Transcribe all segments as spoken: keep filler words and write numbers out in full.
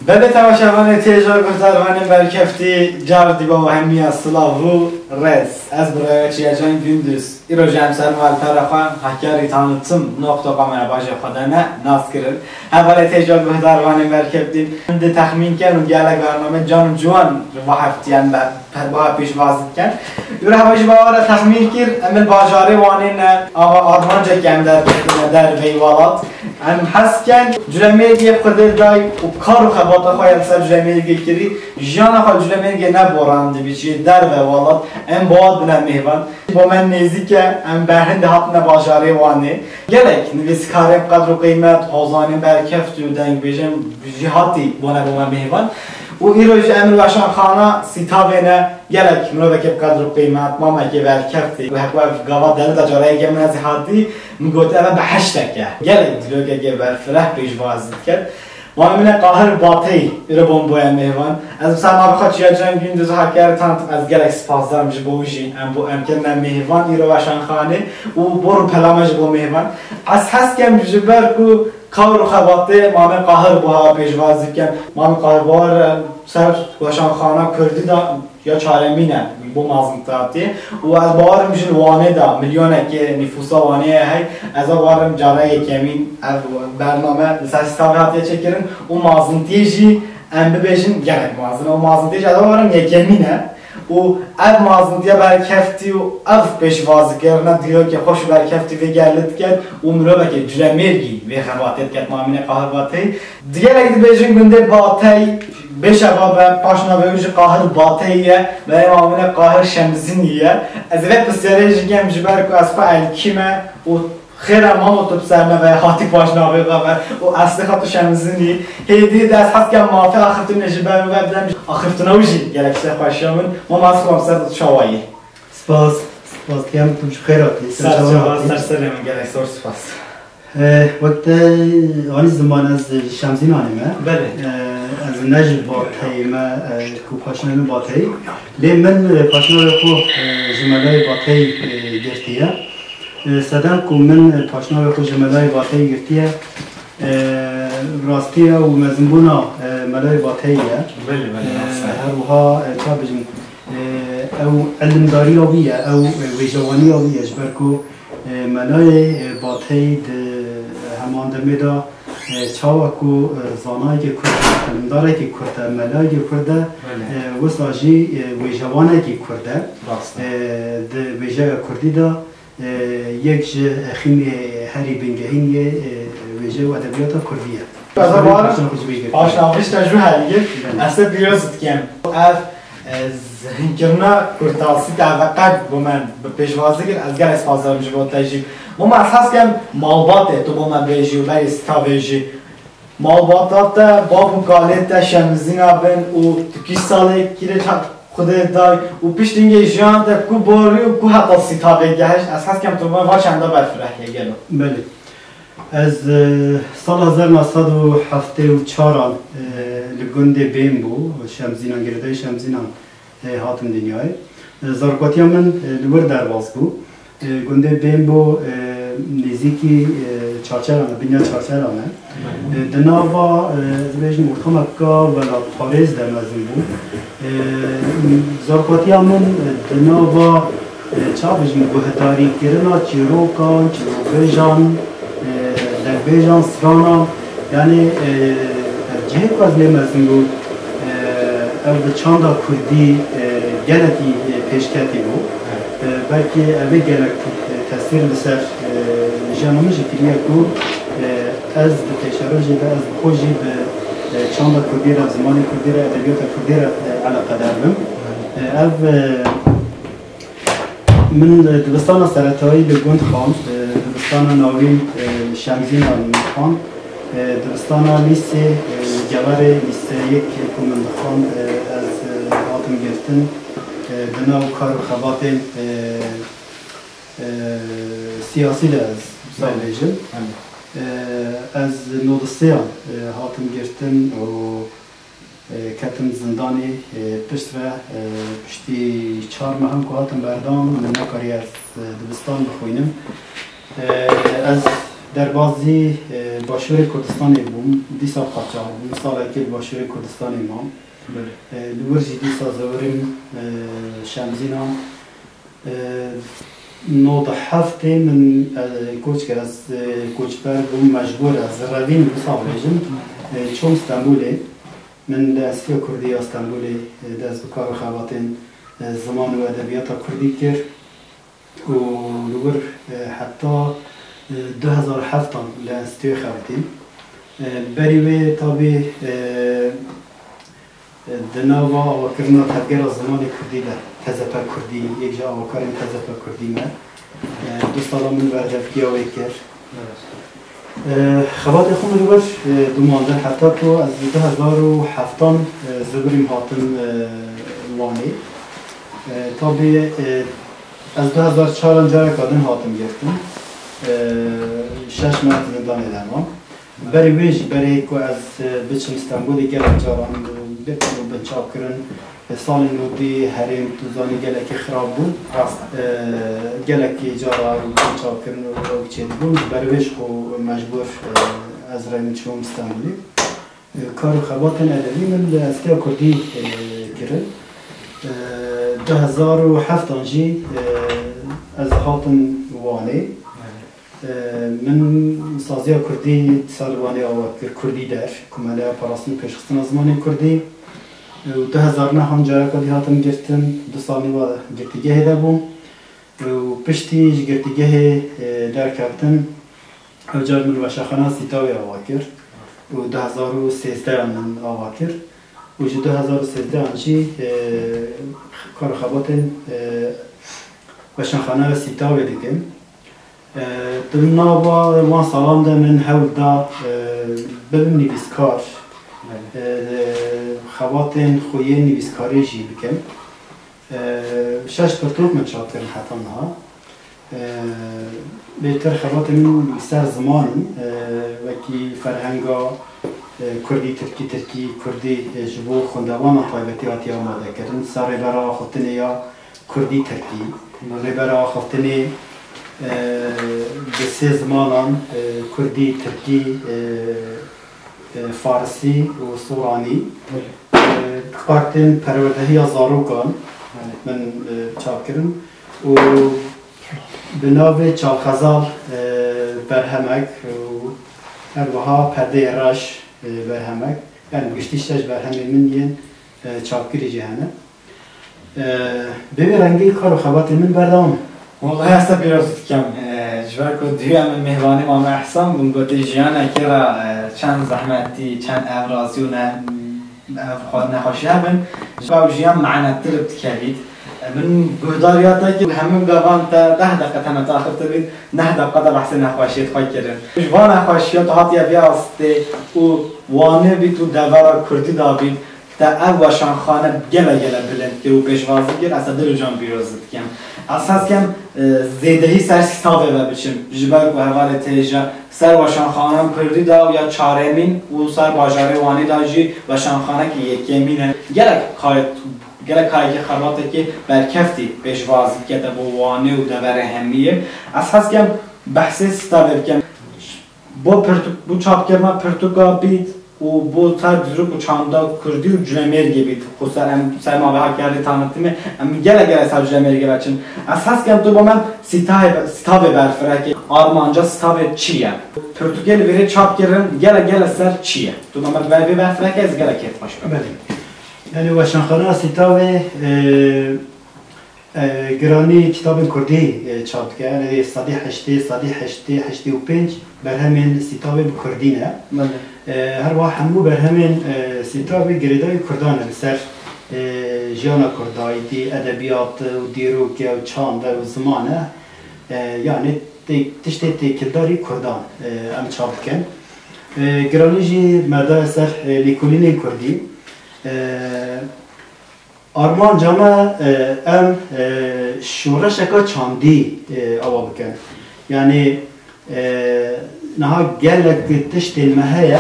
Belê temaşevanê têja guhdarvanên berkeftî, car dî bo we hemiya silav û rêz. Ez birayê we Çiyacan Gündüz. Îro jî em ser malpera xwe Hakkari tanıtım nokta com e bajê xwe de ne nas kirin. Hevalê têja guhdarvanên berkeftî, em dê texmîn ken û gelek bername can û ciwan ji va heftiyan be, pe-, ba pêşwazî dikin. Îro heva jî bawer e texmîn kir, em li bajarê Wanê ne, ava armancek em derketine derveyî welat. Em hes ken Culemêrgê Xwedê day û kar û xebata xwe ya li ser Culemêrgê kirî, jiyana xwe Culemêrgê ne bo randibî, çi derve welat, em bo wan bine mêvan. Bo me nêzîk e, em berhindê hatine bajarê Wanê. Gelek nivîskarên qedr û qîmet, hozanên berkeft û dengbêjên jîhatî bûne bo me mêvan. Û îro jî em li weşanxana Sîtavê ne, gelek mirovekê bi qedr û qîmet, mamekê berkeftî. Û heko ev gava deli de careyeke min ez hatî, min got, eve behiştek e. Gelek dîrokekê berfireh pêşwazî diket. Mamê min e Qahir Bateyî, îro bûn boye mêvan. Ez bi ser navê xwe Çiyacan Gündüz Hakkari tanıtım, ez gelek spasdar im ji bo wî jî. Em bo em kirine mêvan îro weşanxanê û bo rûpela me ji bo mêvan. Ez hes kem ji ber ku kar û xebatê Mamê Qahir bo hewa pêşwazî bikem. Mamê Qahir bawer e ser weşanxana Kurdî de ya çaremîn e, bo mazintî hatiye. Û ez bawer im jî li Wanê de, milyonekê nîfûsa Wanê ye hey, ez ê bawer im cara yekemîn ev bername li ser Sîtavê hatiye çêkirin û mazintiyê jî em bibêjin gelek mazin e. Û mazintiyê jî ez ê bawer im yekemîn e. Û ev mazintiya berkeftî û ev pêşwazîkirina dîrokê xweş û berkeftî vê gelê diket û mirovekê Culemêrgî vê xebatê diket, Mamê min e Qahir Bateyî. Gelek dibêjin gundê Batey, bêşeva be, paşnavê wî jî Qahir Bateyî ye, belê Mamê min e Qahir Şemzînî ye. Ez ê vê pirsiyarê jî kem ji ber ku ez xwe elkî me û xêr e mamo tu bi ser me ve hatî paşnavê xwe ve û eslê xwe tu Şemzînî. Hêdî de ez hez kem mafê axiftinê ji ber ve bidem, axiftina wî jî gelek tiştê xweşiya min. Mamo ez xwe ser tu çawa yî? Spas, spas dikem, tu ji xêr hatî, ser Ser çawa çawa, hatî? Ser serê min, gelek zor spas. Eh, wek te anî ziman ez ji Şemzînanê me. Belê. Eh, ez ne ji Bateyê me, eh, ku paşnavê min Bateyî. Lê min, eh, paşnavê xwe, eh, ji melayê Bateyî, eh, girtiye. Eh, sedem ku min, eh, paşnavê xwe ji melayê Bateyî girtiye, eh, rastî ye û mezinbûna, eh, melayê Bateyî ye. Belê, belê, Eh, rast e. Her wiha, eh, ça bijim, eh, ew ilimdariya wî ye, ew, eh, wêjewaniya wî ye, ji ber ku Ê, melayê, ê, Bateyî di heman demê de, ê, çawa ku, ê, zanayekî Kurd e, ilimdarekî Kurd e, melayekî Kurd e, Belê. Ê, wisa jî, ê, wêjewanekî Kurd e. Rast e. Ê, di wêjeya Kurdî de, ê, yek ji exîmê herî bingehîn yê, ê, wêje û edebiyata Kurdî ye. Ez ê bawerim Paşna xwe ji bîr girtiye. Paşnaviş te jû herî girt. Belê. Ez te pîroz dikim. Ev Ez hînkirina kurtasî te ve qet bo me bi pêşwazî kir, ez gelek spasdar im ji bo te jî. Mama ez hez kem malbatê tu bo me bêjî û berê Sîtavê jî. Malbata te, bav û kalê te Şemzîna bin û tu kî salê kîrê ça-, Xwedê day û piştîngê jiyan te ku borî û ku heta Sîtavê gehişt, ez hez kem tu bo me va çenda berfireh ye gelo. Belê. Ez, e, sala hezar neh sed û heftê û çar an, e, li gundê Bênbû, Şemzînan, girêdayî Şemzînan, e, hatim dinyayê. E, zarokatiya min, e, li wir derbas bû. E, gundê Bênbû, e, nêzîkî, e, Çarçeran e, binya Çarçeran e. E, di nava, e, ez bêjim, ortameka welatparêz de mezin bû. E, zarokatiya min, e, di nava Ê, ça bijim, guhdarîkirina çîrokan, çîrokbêjan, ê, dengbêjan, stranan, yanî, ê, ev cihê ku ez lê mezin bûm, ê, ew bi çanda kurdî, ê, gelekî, ê, pêşketî bû. Ê, belkî ev ê gelek, ê, tesîr li ser, ê, jiyana min jî kiriye ku, ê, ez di pêşerojê de ez bi xwe jî bi, ê, çanda kurdî re, zimanê kurdî re, edebiyata kurdî re, ê, eleqedar bim. Ê, ev, ê, Min, e, dibistana seretayî li gund xwend, e, dibistana navîn, e, Şemzînan min xwend, e, dibistana lîsê, e, li Geverê lîse yek ku min dixwend, e, ez, e, hatim girtin, e, di nav kar û xebatên, e, e, siyasî de ez wisa Belê. bêjim. Belê. E, ez nodisêyan, e, hatim girtin û E, ketim zindanê, e, piştre, e, piştî çar mehan ku hatim berdan, min nekarî ez, e, dibistan bixwînim. E, ez Derbazî, e, Başûrê Kurdistanê bûm, dîsa qaçax bûm, salekê li Başûrê Kurdistanê mam. E, li wir jî dîsa ziwirim, e, Şemzînan. E, nod û heftê min, e, koç kir, ez, e, koçber bûm, mecbûr ez revîn wisa bêjim. E, çûm Stenbolê. Min li Enstîtuya Kurdî ya Stenbolê, e, dest bi kar û xebatên, e, ziman û edebiyata kurdî kir û li wir, e, heta, e, du hezar û heft an li enstîtuyê xebitîm. E, berî wê tabî, e, e, di nava avakirina Tevgera Zimanê Kurdî de, T Z P Kurdî, yek ji avakarên T Z P Kurdî me, e, du sala min berdevkiya wê kir. E, xebatê xwe min li wir, e, domandin heta ku ez li du hezar û heft an, e, zivirîm hatim, e, Wanê. E, tabî, e, ez du hezar çar an careka din hatim girtin. E, şeş meh zindanê de mam. Berî wê jî, berê ku ez, e, biçim Stenbolê gelek caran, e, bêtim û binçavkirin. Salên nodî herêm, tu zanî, gelekî xirab bû. Rast e. E, gelekî cara çakirin û ew çêdibûn. Ji ber wê jixwe mecbûr, e, ez revîn çûm Stenbolê. E, kar û xebatên edebî min li Enstîtuya Kurdî, e, kirin. E, du hezar û heft an jî, e, ez hatim Wanê. Min saziya kurdî di ser Wanê ava kir, Kurdî der, Komeleya Parastin û Pêşxistina Zimanê Kurdî. Û du hezar neh an careka dî hatim girtin, du sal nîva girtîgehê de bûm. Û piştî ji girtîgehê, e, derkeftin, ew car min weşanxana Sîtawê ava kir. Û du hezar û sêzdeh an min ava kir. Û ji du hezar û sêzdeh an jî, e, kar û xebatên, e, weşanxaneya Sîtawê dikim. E, di nava wan salan de min hewl da, e, bibim nivîskar, e, xebatên xwe yên nivîskarî jî bikim. E, şeş pirtûk min çap kirin heta niha. E, bêtir xebatên min li ser ziman in, e, wekî ferhenga, e, kurdî, tirkî, tirkî, kurdî, e, ji bo xwendevanan taybetî hatiye amadekirin. Ser rêbera axaftinê ya kurdî, tirkî. Rêbera axaftinê, e, bi sê zimanan, e, kurdî, tirkî, e, e, farisî û soranî, e, kartên perwerdehiya zarokan min, e, çap kirin û bi navê Çalxezal, e, berhemek û her wiha Perdeyê Reş, e, berhemek, yani giştî şeş berhemên min yên, e, çapkirî jî hene. E, bi vî rengî kar û xebatên min berdewam in. Wellahî ez te pîroz dikim. E, ji ber ku dûya min mêvanê Mame Ehsan bûn, gotê jiyanekê re, e, çend zehmetî, çend evrazî û ne-, ev xwe-, nexweşî hebin, ji ber jiyan me'nettir bi dikevît. E, min guhdariya te kir, hemû gavan te deh deqe te me taxir dibît, neh deqa de behsê nexweşiyê xwe kirin. Ji van nexweşiya tu hatiye vê astê û Wanê bît û devera kurdî dabît, te ev weşanxane gele gele bilind kir û pêşwazî kir, ez te dil û can pîroz dikim. Ez hez kem, e, zêdehî ser Sîtavê ve biçim, ji ber ku hevalê te hêja ser weşanxaneyan kurdî de û ya çaremîn û ser bajarê Wanê de jî weşanxanekî yekemîn e. Gelek karê, gelek kareke xebatekê berkeftî pêşwazî dike te bo Wanê û deverê hemiyê. Ez hez kem behsê Sîtavê bikim. Bo pirtûk, bo çapkirina pirtûka bît û bo ser dîrok û çanda kurdî û Culemêrgê bît. Xwe ser em, ser ma ve hakerdî tanîtimê, em gele gele ser Culemêrgê veçin. Ez hez kem tu bo me Sîtavê, Sîtavê berfirehkî, armanca Sîtavê çi ye? Pirtûkê li vêrê çap kirin, gele gele ser çi ye? Tu bo me vê berfirehkî ez gele kêfxweş bim. Belê. Yani weşanxaneya Sîtavê, e, E, giranî kitabên kurdî, e, çap dike. Yanî sedî heştê, sedî heştê, heştê û pênc berhemên Sîtavê bi kurdî ne. Belê. E, her wiha hemû berhemên, e, Sîtavê girêdayî kurdan e li ser, e, jiyana kurdayîtî, edebiyat û dîrok e û çand e û ziman e. E, yanî tê-, tiştê têkildarî kurdan, e, em çap dikin. E, giranî jî me daye ser, e, lêkolînên kurdî. E, Armanca me, e, em, e, şoreşeka çandî, e, ava bikin. Yanî, e, niha gelek tiştên me heye,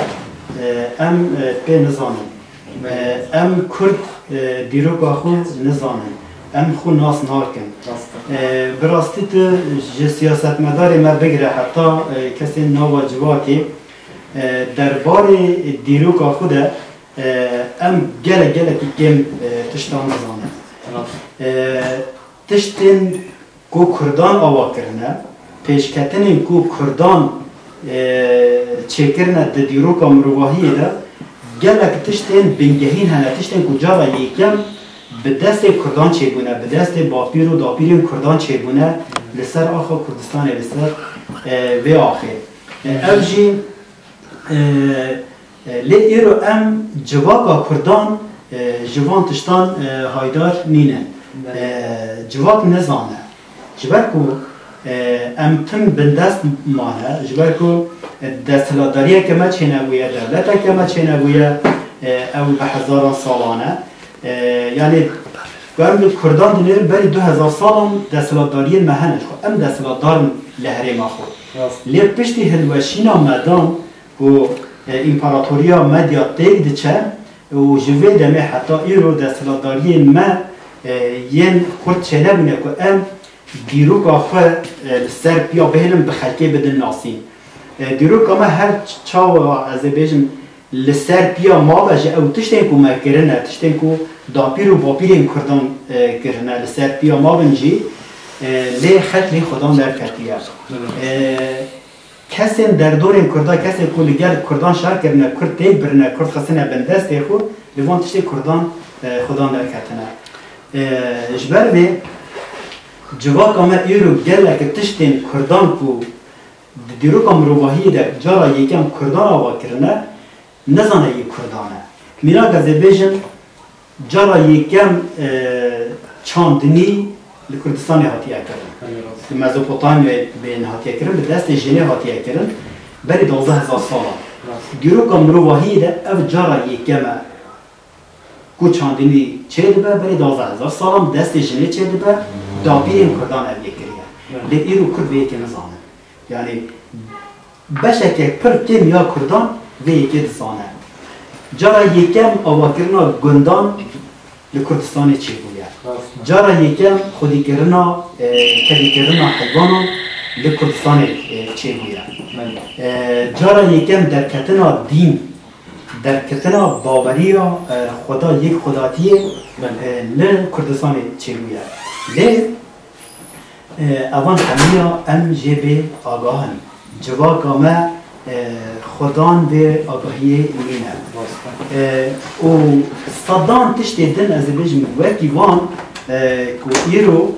e, em, e, pê nizanin. E, em kurd, e, dîroka xwe nizanin. Em xwe nas nakin. Rast e. E, bi rastî tu ji siyasetmedarê me bigire heta, e, kesên nava civakê, e, derbarê dîroka xwe de, e, em gelek gelekî kêm, e, tiştan dizanin. Rast. E, tiştên ku Kurdan ava kirine, pêşketinên ku Kurdan, e, çêkirine di dîroka mirovahiyê de, gelek tiştên bingehîn hene, tiştên ku cara yekem bi destê Kurdan çêbûne, bi destê bapîr û dapîrên Kurdan çêbûne li ser axa Kurdistanê, li ser, e, vê axê. E, ev jî, e, e, lê îro em civaka Kurdan, e, ji van tiştan, e, haydar nîne. Belê. E, civak nizane. Ji ber ku, e, em tim bindest mane, ji ber ku, e, desthilatdariyeke me çênebûye, dewleteke me çênebûye, e, ew bi hezaran salan e. E, yanî, ku em li Kurdan dinêrin, berî du hezar salan desthilatdariyên me hene, ji xwe em desthilatdar in li herêma xwe. Rast. Lê piştî hilweşîna me dan ku, e, împaratoriya Medya têk diçe û ji vê demê heta îro desthilatdariyên me, e, yên xurt çênebûne ku em dîroka xwe, e, li ser piya bihêlin, bi xelkê bidin nasîn. E, dîroka me her ç-, çawa ez ê bêjim, li ser piya mabe ji ew tiştên ku me kirine, tiştên ku dapîr û bapîrên Kurdan, e, kirine, li ser piya mabin jî, e, lê xelk lê xwedan derketiye. E, kesên derdorên Kurda, kesên ku li gel Kurdan şer kirine, Kurd têk birine, Kurd xistine bin destê xwe, li van tiştê Kurdan, e, xwedan derketine. E, ji ber vê civaka me îro gelek tiştên Kurdan ku di dîroka mirovahiyê de cara yekem Kurdan ava kirine, nizane yê Kurdan e. Mînak ez ê bêjim, cara yekem, e, çandinî li Kurdistanê hatiye kirin. Belê, rast. Li Mezopotamyayê bên hatiye kirin, bi destê jinê hatiye kirin. Berî duwazdeh hezar salan. Rast. Dîroka mirovahiyê de ev cara yekem e ku çandinî çêdibe, berî duwazdeh hezar salan bi destê jinê çêdibe, dapîrên Kurdan ev yê kiriye. Evet. Lê îro Kurd vê yekê nizanin. Yanî beşeke pir kêm ya Kurdan vê yekê dizane. Cara yekem avakirina gundan li Kurdistanê çêbûye. Rast. Cara yekem xwedîkirina, e, kedîkirina heywanan li Kurdistanê, e, çêbûye. Belê. E, cara yekem derketina dîn, derketina baweriya, e, Xweda yek Xwedatiyê, Belê. e, li Kurdistanê çêbûye. Lê, e, evan hemiya em jê bê agah in. Civaka me, e, xwedan vê agahiyê nîne. Rast e. E, û sedan tiştê din, ez ê bêjim, wekî van, e, ku îro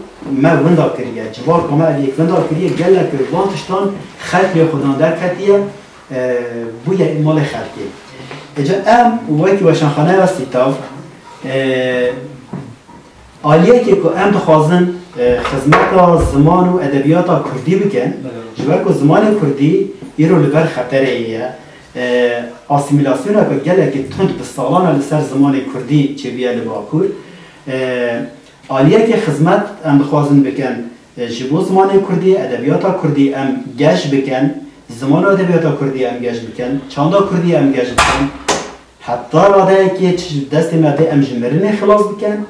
me winda kiriye, civaka me ev yek winda kiriye, gelek van tiştan xelk lê xwedan derketiye, e, bûye malê xelkê. Êca em wekî Weşanxaneya Sîtav, e, aliyekê ku em dixwazin, e, xizmeta ziman û edebiyata kurdî bikin, Belê. Ji ber ku zimanê kurdî îro li ber xeterê ye, e, asîmîlasyoneke gelekî tund bi salan e li ser zimanê kurdî çêbûye li Bakur. E, aliyekê xizmet em dixwazin bikin, e, ji bo zimanê kurdî, edebiyata kurdî em geş bikin, ziman û edebiyata kurdî em geş bikin, çanda kurdî em geş bikin. Heta radeyekê çi ji destê me bê em ji mirinê xilas bikin.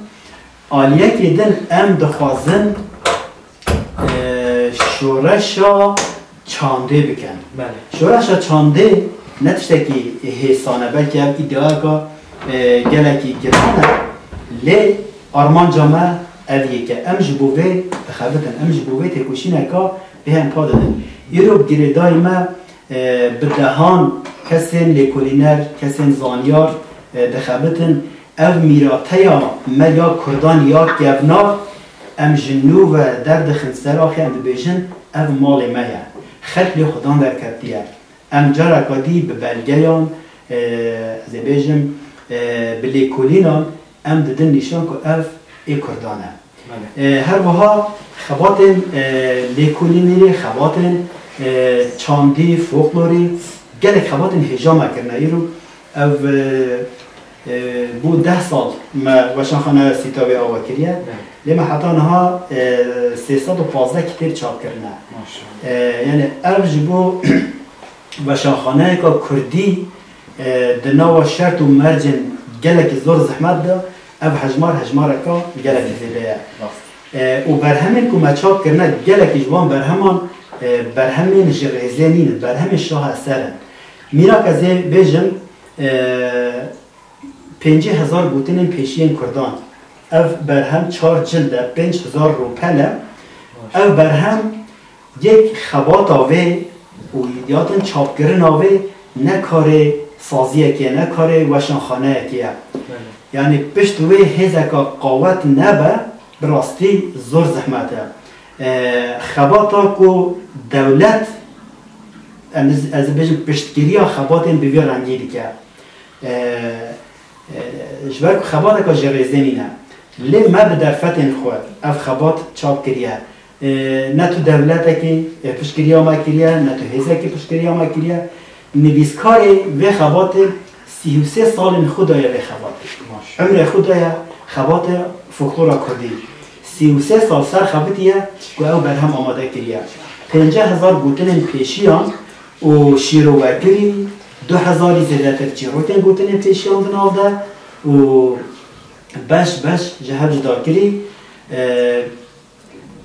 Aliyekê din em dixwazin, e, şoreşa çandê bikin. Belê. Şoreşa çandê ne tiştekî hêsan e, belkî ev îdiayeka, e, gelekî giran e, lê armanca me ev yek e. Em ji bo vê dixebitin, em ji bo vê têkoşîneka bê em pa didin. Îro girêdayî me, e, bi dehan kesên lêkolîner, kesên zanyar, e, dixebitin. Ev mîrateya me ya Kurdan ya kevnar, em ji nû ve derdixin ser axê, em dibêjin, ev malê me ye. Xelk lê xwedan derketiye. Em careka dî bi belgeyan, e, ez ê bêjim, e, bi lêkolînan em didin nîşan ku ev ê Kurdan e. Belê. E, her wiha xebatên, e, lêkolînî, xebatên, e, çandî, folklorî, gelek xebatên hêja me kirine îro. Ev, e, e, bû deh sal me Weşanxaneya Sîtavê ava kiriye. Belê. Lê me heta niha, e, sê sed û pazdeh kitêb çap kirine. Maşallah. E, yani ev ji bo weşanxaneyeka kurdî, e, di nava şert û mercên gelekî zor zehmet de Ev hejmar hejmareka gelekî zêde ye. E, û berhemên ku me çap kirine, gelekî ji wan berheman, e, berhemên ji rêzê nîn in, berhemên şaheser in. Mînak ez ê bêjim, e, pêncî hezar gotinên pêşiyên Kurdan. Ev berhem çar cild e, pênc hezar rûpel e. Ev berhem yek xebata vê û ya din çapkirina vê ne karê saziyekê ye, ne karê weşanxaneyekê ye. Belê. Yanî pişt wê hêzeka qawet nebe, bi rastî zor zehmet e. E, xebata ku dewlet, em, ez ê bêjim piştgiriya xebatên bi vî rengî dike. E, e, ji ber ku xebateka ji rêzê nîne. Lê me bi derfetên xwe ev xebat çap kiriye. E, ne tu dewletekî, e, piştgiriya me kiriye, ne tu hêzekî piştgiriya me kiriye. Nivîskarê vê xebatê sî û sê salên xwe daye vê xebatê. Maşallah. Emrê xwe daye xebatê folklora kurdî. Sî û sê sal ser xebitiye ku ew berhem amade kiriye. Pêncî hezar gotinên pêşiyan û şîrovekirî, du hezarî zêdetir çîrokên gotinên pêşiyan di nav de û beş beş ji hev cuda kirî. E,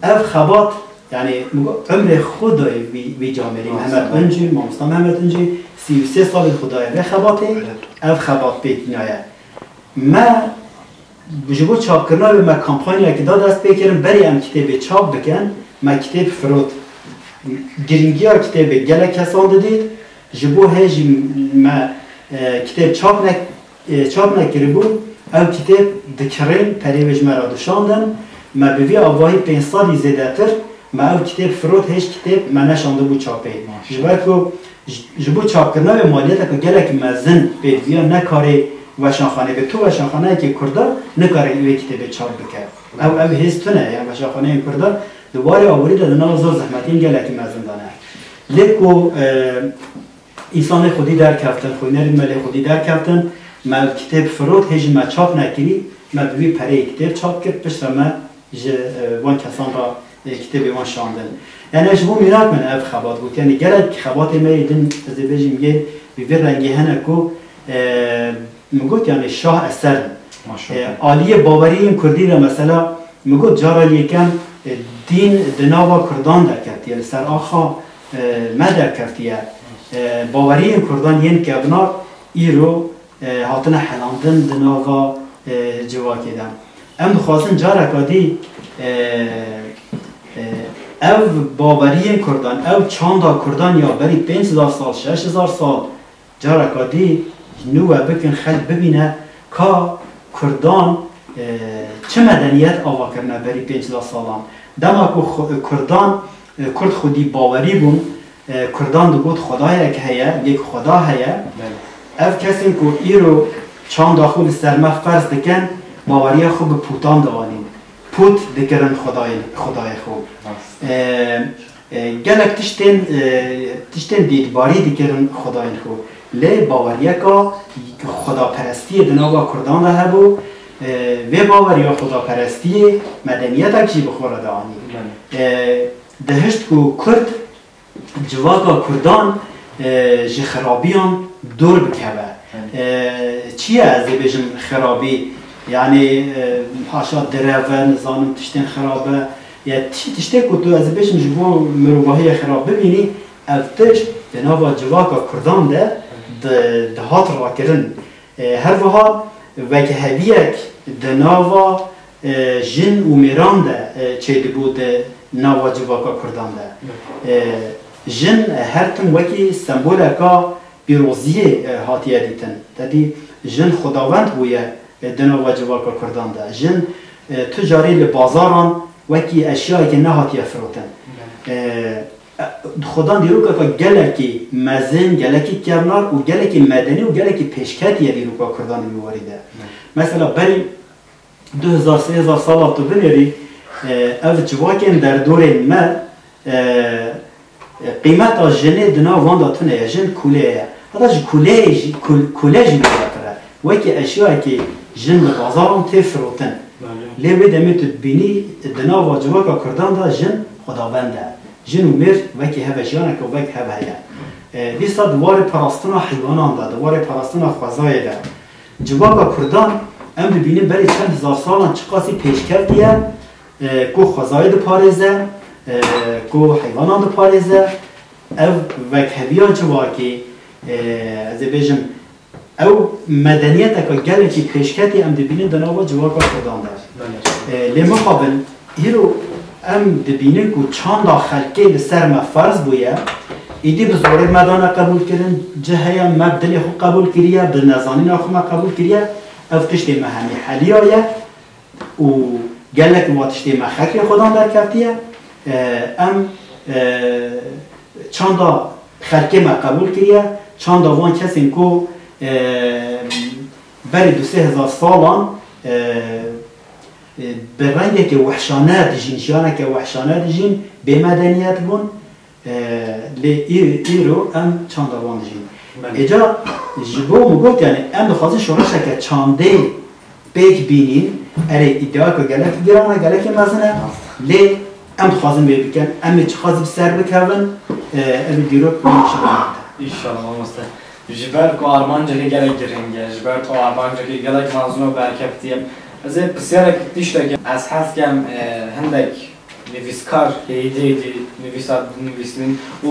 ev xebat, yanî, min got, emrê xwe dayê vî, vî camêrî. Mamosta Mehmet Mehmet. Uncî, mamosta Mehmet Uncî, sî û sê salên xwe daye vê xebatê, Evet. ev xebat pêk tînaye. Me ji bo çapkirina wê me kampanyayekî da dest pê kirin, berî em kitêbê çap bikin, me kitêb firot. Girîngiya kitêbê gelek kesan didît, ji bo hê jî me, e, kitêb çap ne-, e, çap nekiribû, ew kitêb dikirên perê wê ji me re dişandin, me bi vî avahî pênc sedî zêdetir, me ew kitêb firot, hêj kitêb me neşandibû çapê. Maşallah. Ji ber ku Ji, ji bo çapkirina wê maliyeteke gelekî mezin pê diviya, ne karê weşanxaneyê be. Tu weşanxaneyekê Kurda nikare wê kitêbê çap bike. Ew, ew hêz tune ye, weşanxaneyên Kurda di warê aborî de di nava zor zehmetiyên gelekî mezin de ne. Lê ku, e, însanê xwedî derkeftin, xwînerên me lê xwedî derkeftin, me kitêb firot, hê jî me çap nekirî, me bi vî pereyê kitêb çap kir, piştre me ji, e, van kesan re, e, kitêbê wan şandin. Yani ji bo mînak min ev xebat got. Yani gelek xebatê me yê din, ez ê bêjim, yên bi vî rengî hene ku, e, min got, yani şah eser in. Maşallah. E, aliyê baweriyên kurdî de mesela, min got, cara yekem, e, dîn di nava kurdan derketiye, li ser axa, e, me derketiye. E, baweriyên kurdan yên kevnar îro e, hatine helandin di nava, e, civakê de. Em dixwazin careka dî, e, e, ev baweriyên kurdan, ew çanda kurdan ya berî pênc hezar sal, şeş hezar sal, careka dî ji nû we bikin, xelk bibîne ka kurdan, e, çi medeniyet ava kirine berî pênc hezar salan. Dema ku xu-, kurdan, e, kurd xwedî bawerî bûn, E, kurdan digot xwedayek heye, yek xweda heye. Belê. Ev kesên ku îro çanda xwe li ser me ferz dikin, baweriya xwe bi pûtan dianîn. Pût dikirin xwedayên, xwedayê xwe. Rast. E, e, gelek tiştên, e, tiştên dîtbarî dikirin xwedayên xwe. Lê baweriyeka xwedaperestiyê di nava kurdan de hebû. E, vê baweriya xwedaperestiyê medeniyetek jî bi xwe re dianî. Belê. E, dihişt ku kurd civaka kurdan, e, ji xirabiyan dûr bikeve. Evet. E, çi ye ez ê bêjim xirabî? Yani, e, haşa direve, nizanim tiştên xirab e. Ya tişt-, tiştê ku tu, ez ê bêjim, ji bo mirovahiyê xirab bibînî, ev tişt di nava civaka kurdan de di-, dihat rakirin. E, her wiha wekiheviyek di nava, e, jin û mêran de, e, çêdibû di nava civaka kurdan de. E, jin her tim wekî semboleka pîroziyê, e, hatiye dîtin. Te dî jin xwedawend bûye, e, di nava civaka kurdan de. Jin, e, tu carî li bazaran wekî eşyayekê nehatiye firotin. E, Xudan dîrokeke gelekî mezin, gelekî kevnar û gelekî medenî û gelekî pêşketî ye dîroka kurdan di wî warî de. Mesela berî du hezar sê hezar sala tu binêrî, e, ev civakên derdorên me, e, e, qîmeta jinê di nav wan de tune ye. Jin kûle ye. Heta ji kûleyê jî, kûl-, kûle jî zêdetir e. Wekî eşyayekî jin li bazaran tê firotin. Belê. Lê wê demê tu dibînî di nava civaka kurdan de jin xwedawend e. Jin û mêr wekî hev e, jiyaneke wek hev heye. E, dîsa di warê parastina heywanan de, di warê parastina xwezayê de, civaka kurdan, Em dibînin berî çend hezar salan çiqasî pêşkevtî ye, e, ku xwezayê diparêze, e, ku heywanan diparêze. Ev wekheviya civakê, e, ez ê bêjim, ew medeniyeteke gelekî pêşketî em dibînin di nava civaka Kurdan de. Belê. E, lê mixabin, îro em dibînin ku çanda xelkê li ser me ferz bûye, îdî bi zorê me dane qebûl kirin, cih heye me bi dilê xwe qebûl kiriye, bi nezanîna xwe me qebûl kiriye, ev tiştê me hemî heliyaye û gelek wa tiştê me xeklê xwedan derkeftiye. E, em, e, çanda xelkê me qebûl kiriye, çanda van kesên ku, e, berî du sê hezar salan, e, e, bi rengekê wehşane dijîn, jiyaneke wehşane dijîn, bêmedeniyet bûn. E, lê î-, îro em çanda wan dijîn. Belê. Êca ji bo min got, yani, em dixwazin şoreşeke çandê pêk bînîn, erê, îdiayeke gelek giran e, gelekê mezin e, lê em dixwazin vê bikin, em ê çiqas bi ser bikevin, e, ev ê dîrok nîşan bide. Înşallah, mamoste. Ji ber ku armancekê gelek giring e, ji ber ku armancekê gelek mezin û berkeftiye. Ez ê pisyarek tiştekê, ez hez kem, e, hindek nivîskar hêdî hêdî nivîsa dinivîsînin û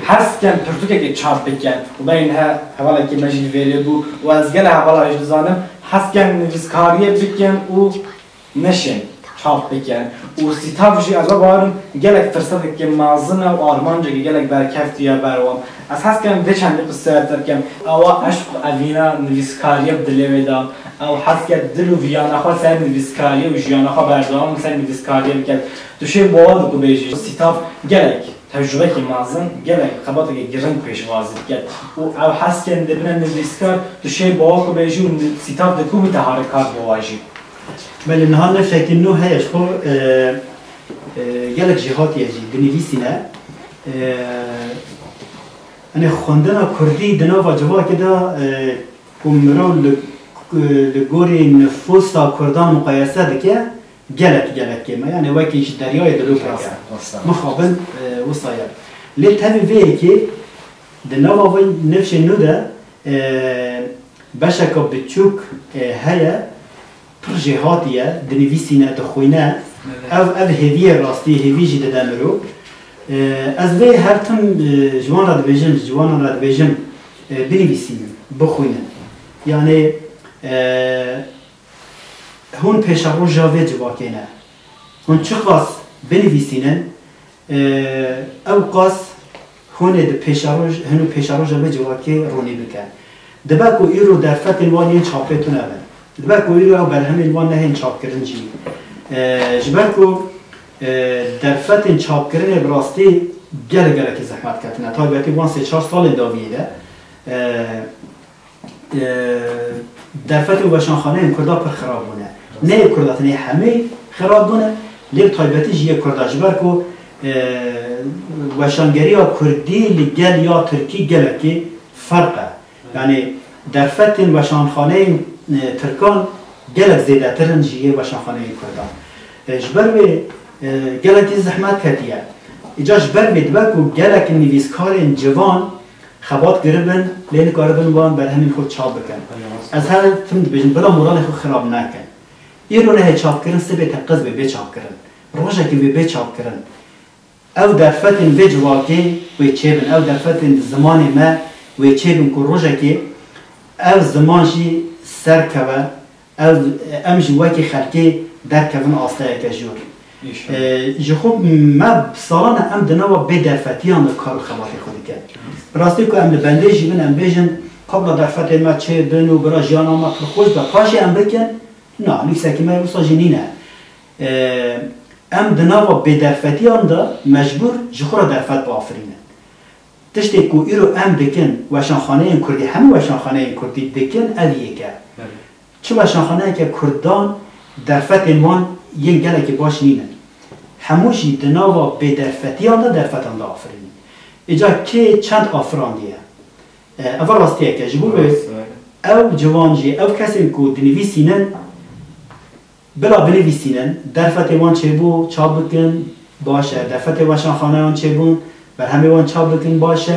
hez kem pirtûkekê çap bikin û berî niha hevalekî me jî li vêrê bû û ez gelek hevala jî dizanim, hez kem nivîskariyê bikin û neşên çap bikin û Sîtav jî ez bawerim gelek firsetekê mezin e û armancekî gelek berkeftiye ber wan. Ez hez kem vê çendê pirsiyar te bikim, ewa eşq û evîna nivîskariyê bi dilê wê de, ew hez ke dil û viyana xwe ser nivîskariyê û jiyana xwe berdewam ser nivîskariyê bike. Tu şê bawer dikî bêjî Sîtav gelek tecrubekî mezin, gelek xebatekî giring pêşwazî dike û ew hez ke dibine nivîskar, tu şê bawer dikî bêjî û ni-, Sîtav di ku bî te harikar biwajî. Belê, niha nifşekî nû heye ji xwe, e, e, gelek jêhatî ye jî dinivîsîne. E, Yanî xwendina kurdî di nava civakê de, e, ku mirov li, li gorî nifûsa kurdan muqayese dike, gelek, gelek kêm e. Yanî wekî ji deryayê dilokeke. Rast e, rast e. Mixabin, e, wisa ye. Lê tevî vê yekê di nava vê nifşên nû de, e, beşeke biçûk, e, heye, pir jêhatî ye, dinivîsîne, dixwîne. Evet. Ev, ev hêviyê rastî, hêvî jî dide mirov. E, ez vê her tim, e, ji wan re dibêjim, ji wan re dibêjim, e, binivîsînin, bixwînin. Yanî, e, hûn pêşeroja vê civakê ne. Hûn çiqas binivîsînin, e, ew qas hûn ê di pêşeroj-, hûn û pêşeroja vê civakê ronî bikin. Dibe ku îro derfetên wan yên çapê tune bin. Dibe ku îro ew berhemên wan nehên çapkirin jî. E, ji ber ku, e, derfetên çapkirinê bi rastî gelek gelekî zehmet ketine. Taybetî van sê çar salên dawiyê de, e, e, derfetên weşanxaneyên Kurda pir xirab bûne. Ne yê Kurda tenê, hemî xirab bûne, lê bi taybetî jî yê Kurda. Ji ber ku, e, weşangeriya Kurdî li gel ya Tirkî gelekî ferq e. Yanî derfetên weşanxaneyên, e, Tirkan gelek zêdetir in ji yê weşanxaneyên Kurdan. E, ji ber wê, e, gelekî zehmet ketiye. Îca ji ber wê dibe ku gelek nivîskarên ciwan xebat kiribin, lê nikaribin wan berhemên xwe çap bikin. Belê, rast. Ez her tim dibêjim, bila moralê xwe xirab nekin. Îro nehê çapkirin, sibê teqiz bê bê çapkirin. Rojekê wê bê çapkirin. Ew derfetên vê civakê wê çêbin, ew derfetên zimanê me wê çêbin ku rojekê ev ziman jî serkeve, ev, em jî wekî xelkê derkevin asteyeke jor. Înşallah. E, ji xwe me bi salan e em di nava bêderfetiyan de kar û xebatê xwe dikin. Bi rastî ku em li bendê jî bin, em bêjin, kabla derfetên me çêbin û bira jiyana me pir xweş be, paşê em bikin, na, nivîsekî me wisa jî nîne. E, em di nava bêderfetiyan de mecbûr ji xwe re derfet biafirînin. Tiştê ku îro em dikin, weşanxaneyên kurdî, hemû weşanxaneyên kurdî dikin, ev yek e. Belê. Çi weşanxaneyeke kurdan derfetên wan yên gelekî baş nînin. Hemû jî di nava bêderfetiyan de derfetan diafirînin. Îca kê çend afirandiye? E, ev rastiyek e. Ji bo vê, rast, evet, ew ciwan jî, ew kesên ku dinivîsînin, bila binivîsînin, derfetê wan çêbû, çap bikin, baş e. Derfetê weşanxaneyan çêbûn, berhemê wan çap bikin, baş e.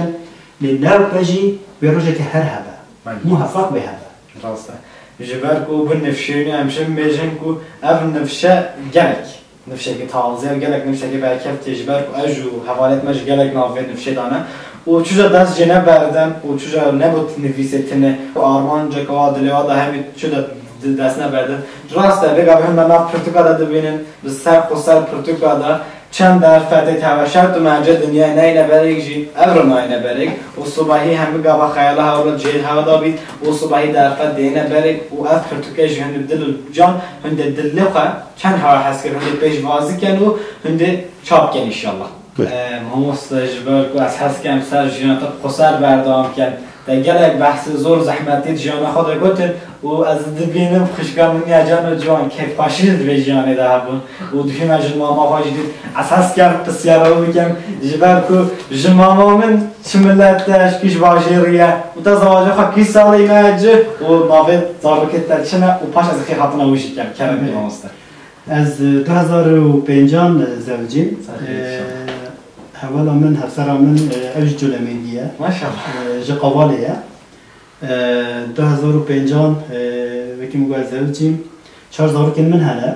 Lê newbe jî wê rojekê her hebe. Belê. Muheqeq wê hebe. Rast e. Ji ber ku bi nifşê nû em jin bêjin ku ev nifşe gelek nifşeke tazî ye, gelek nifşeke berkeftî ye, ji ber ku ez û hevalêt me ji gelek navê nifşê de ne. Û çûja dest jê neberdin û çûja nebû nivîsê tine û armanceke wa dilê wa de hemî çûja di-, dest neberdin. Rast e, vê gavê hûn me nav pirtûka de dibînin, bi ser xwe ser pirtûka de çend derfetê teveşert û mercê dinyayê neyne berêk jî, ev re nayne berêk û sibehî hemî gava xeyala hewl cihê hewa da bît û sibehî derfet dêne berêk û ev pirtûke ji hûn dil û can, hûn dê dilê xwe çend hewa hez kir, hûn dê pêşwazî ken û hûn dê çap ken înşallah. Bê. E, mamoste, ji ber ku ez hez kem ser jiyana te bi xwe ser berdewam ken. Te gelek behsê zor zehmetî di jiyana xwe de gotin û ez dibînim xwişka min ya can û ciwan kêfxweşî di vê jiyanê de hebûn û dibînim ez ji mama xwe jî dît. Ez hez kem pisyara wî bikim, ji ber ku ji mama min çi milet e, ji kî ji bajêrî ye û te zawaja xwe kî salî me ci û navê zarokê te çi ne û paş ez xêrhatina wî jî kem. Kerem kî mamoste. Ez, e, du hezar û pêncan, e, zewicîm. Sax ol, E, inşallah. Hevala min, hevsera min, e, ew jî colemêrgî ye. Maşallah. E, ji Qavalê ye. E, du hezar û pêncan, e, wekî min got, ez zewicîm. Çar zarokên min hene.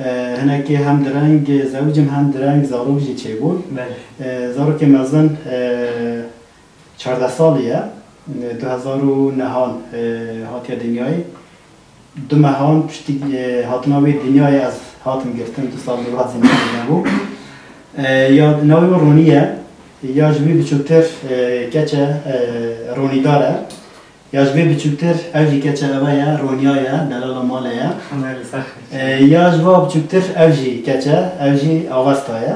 E, hinekî hem direng zewicîm hem direng zarok jî çêbûn. Belê. E, zarokê mezin, e, çardeh salî ye. Du hezar û nehan, e, hatiye dinyayê. Du mehan piştî, e, hatina wê dinyayê ez hatim girtin, du sal li Rihazê min nebû. E, ya navê wî Ronî ye. Ya ji wî biçûktir, e, keç e, e, Ronîdar e. Ya ji wê biçûktir ev jî keç e, eve ye, Roniya ye, delala malê ye. Belê, sax. E, ya ji va biçûktir ev jî keç e, ev jî Avesta ye.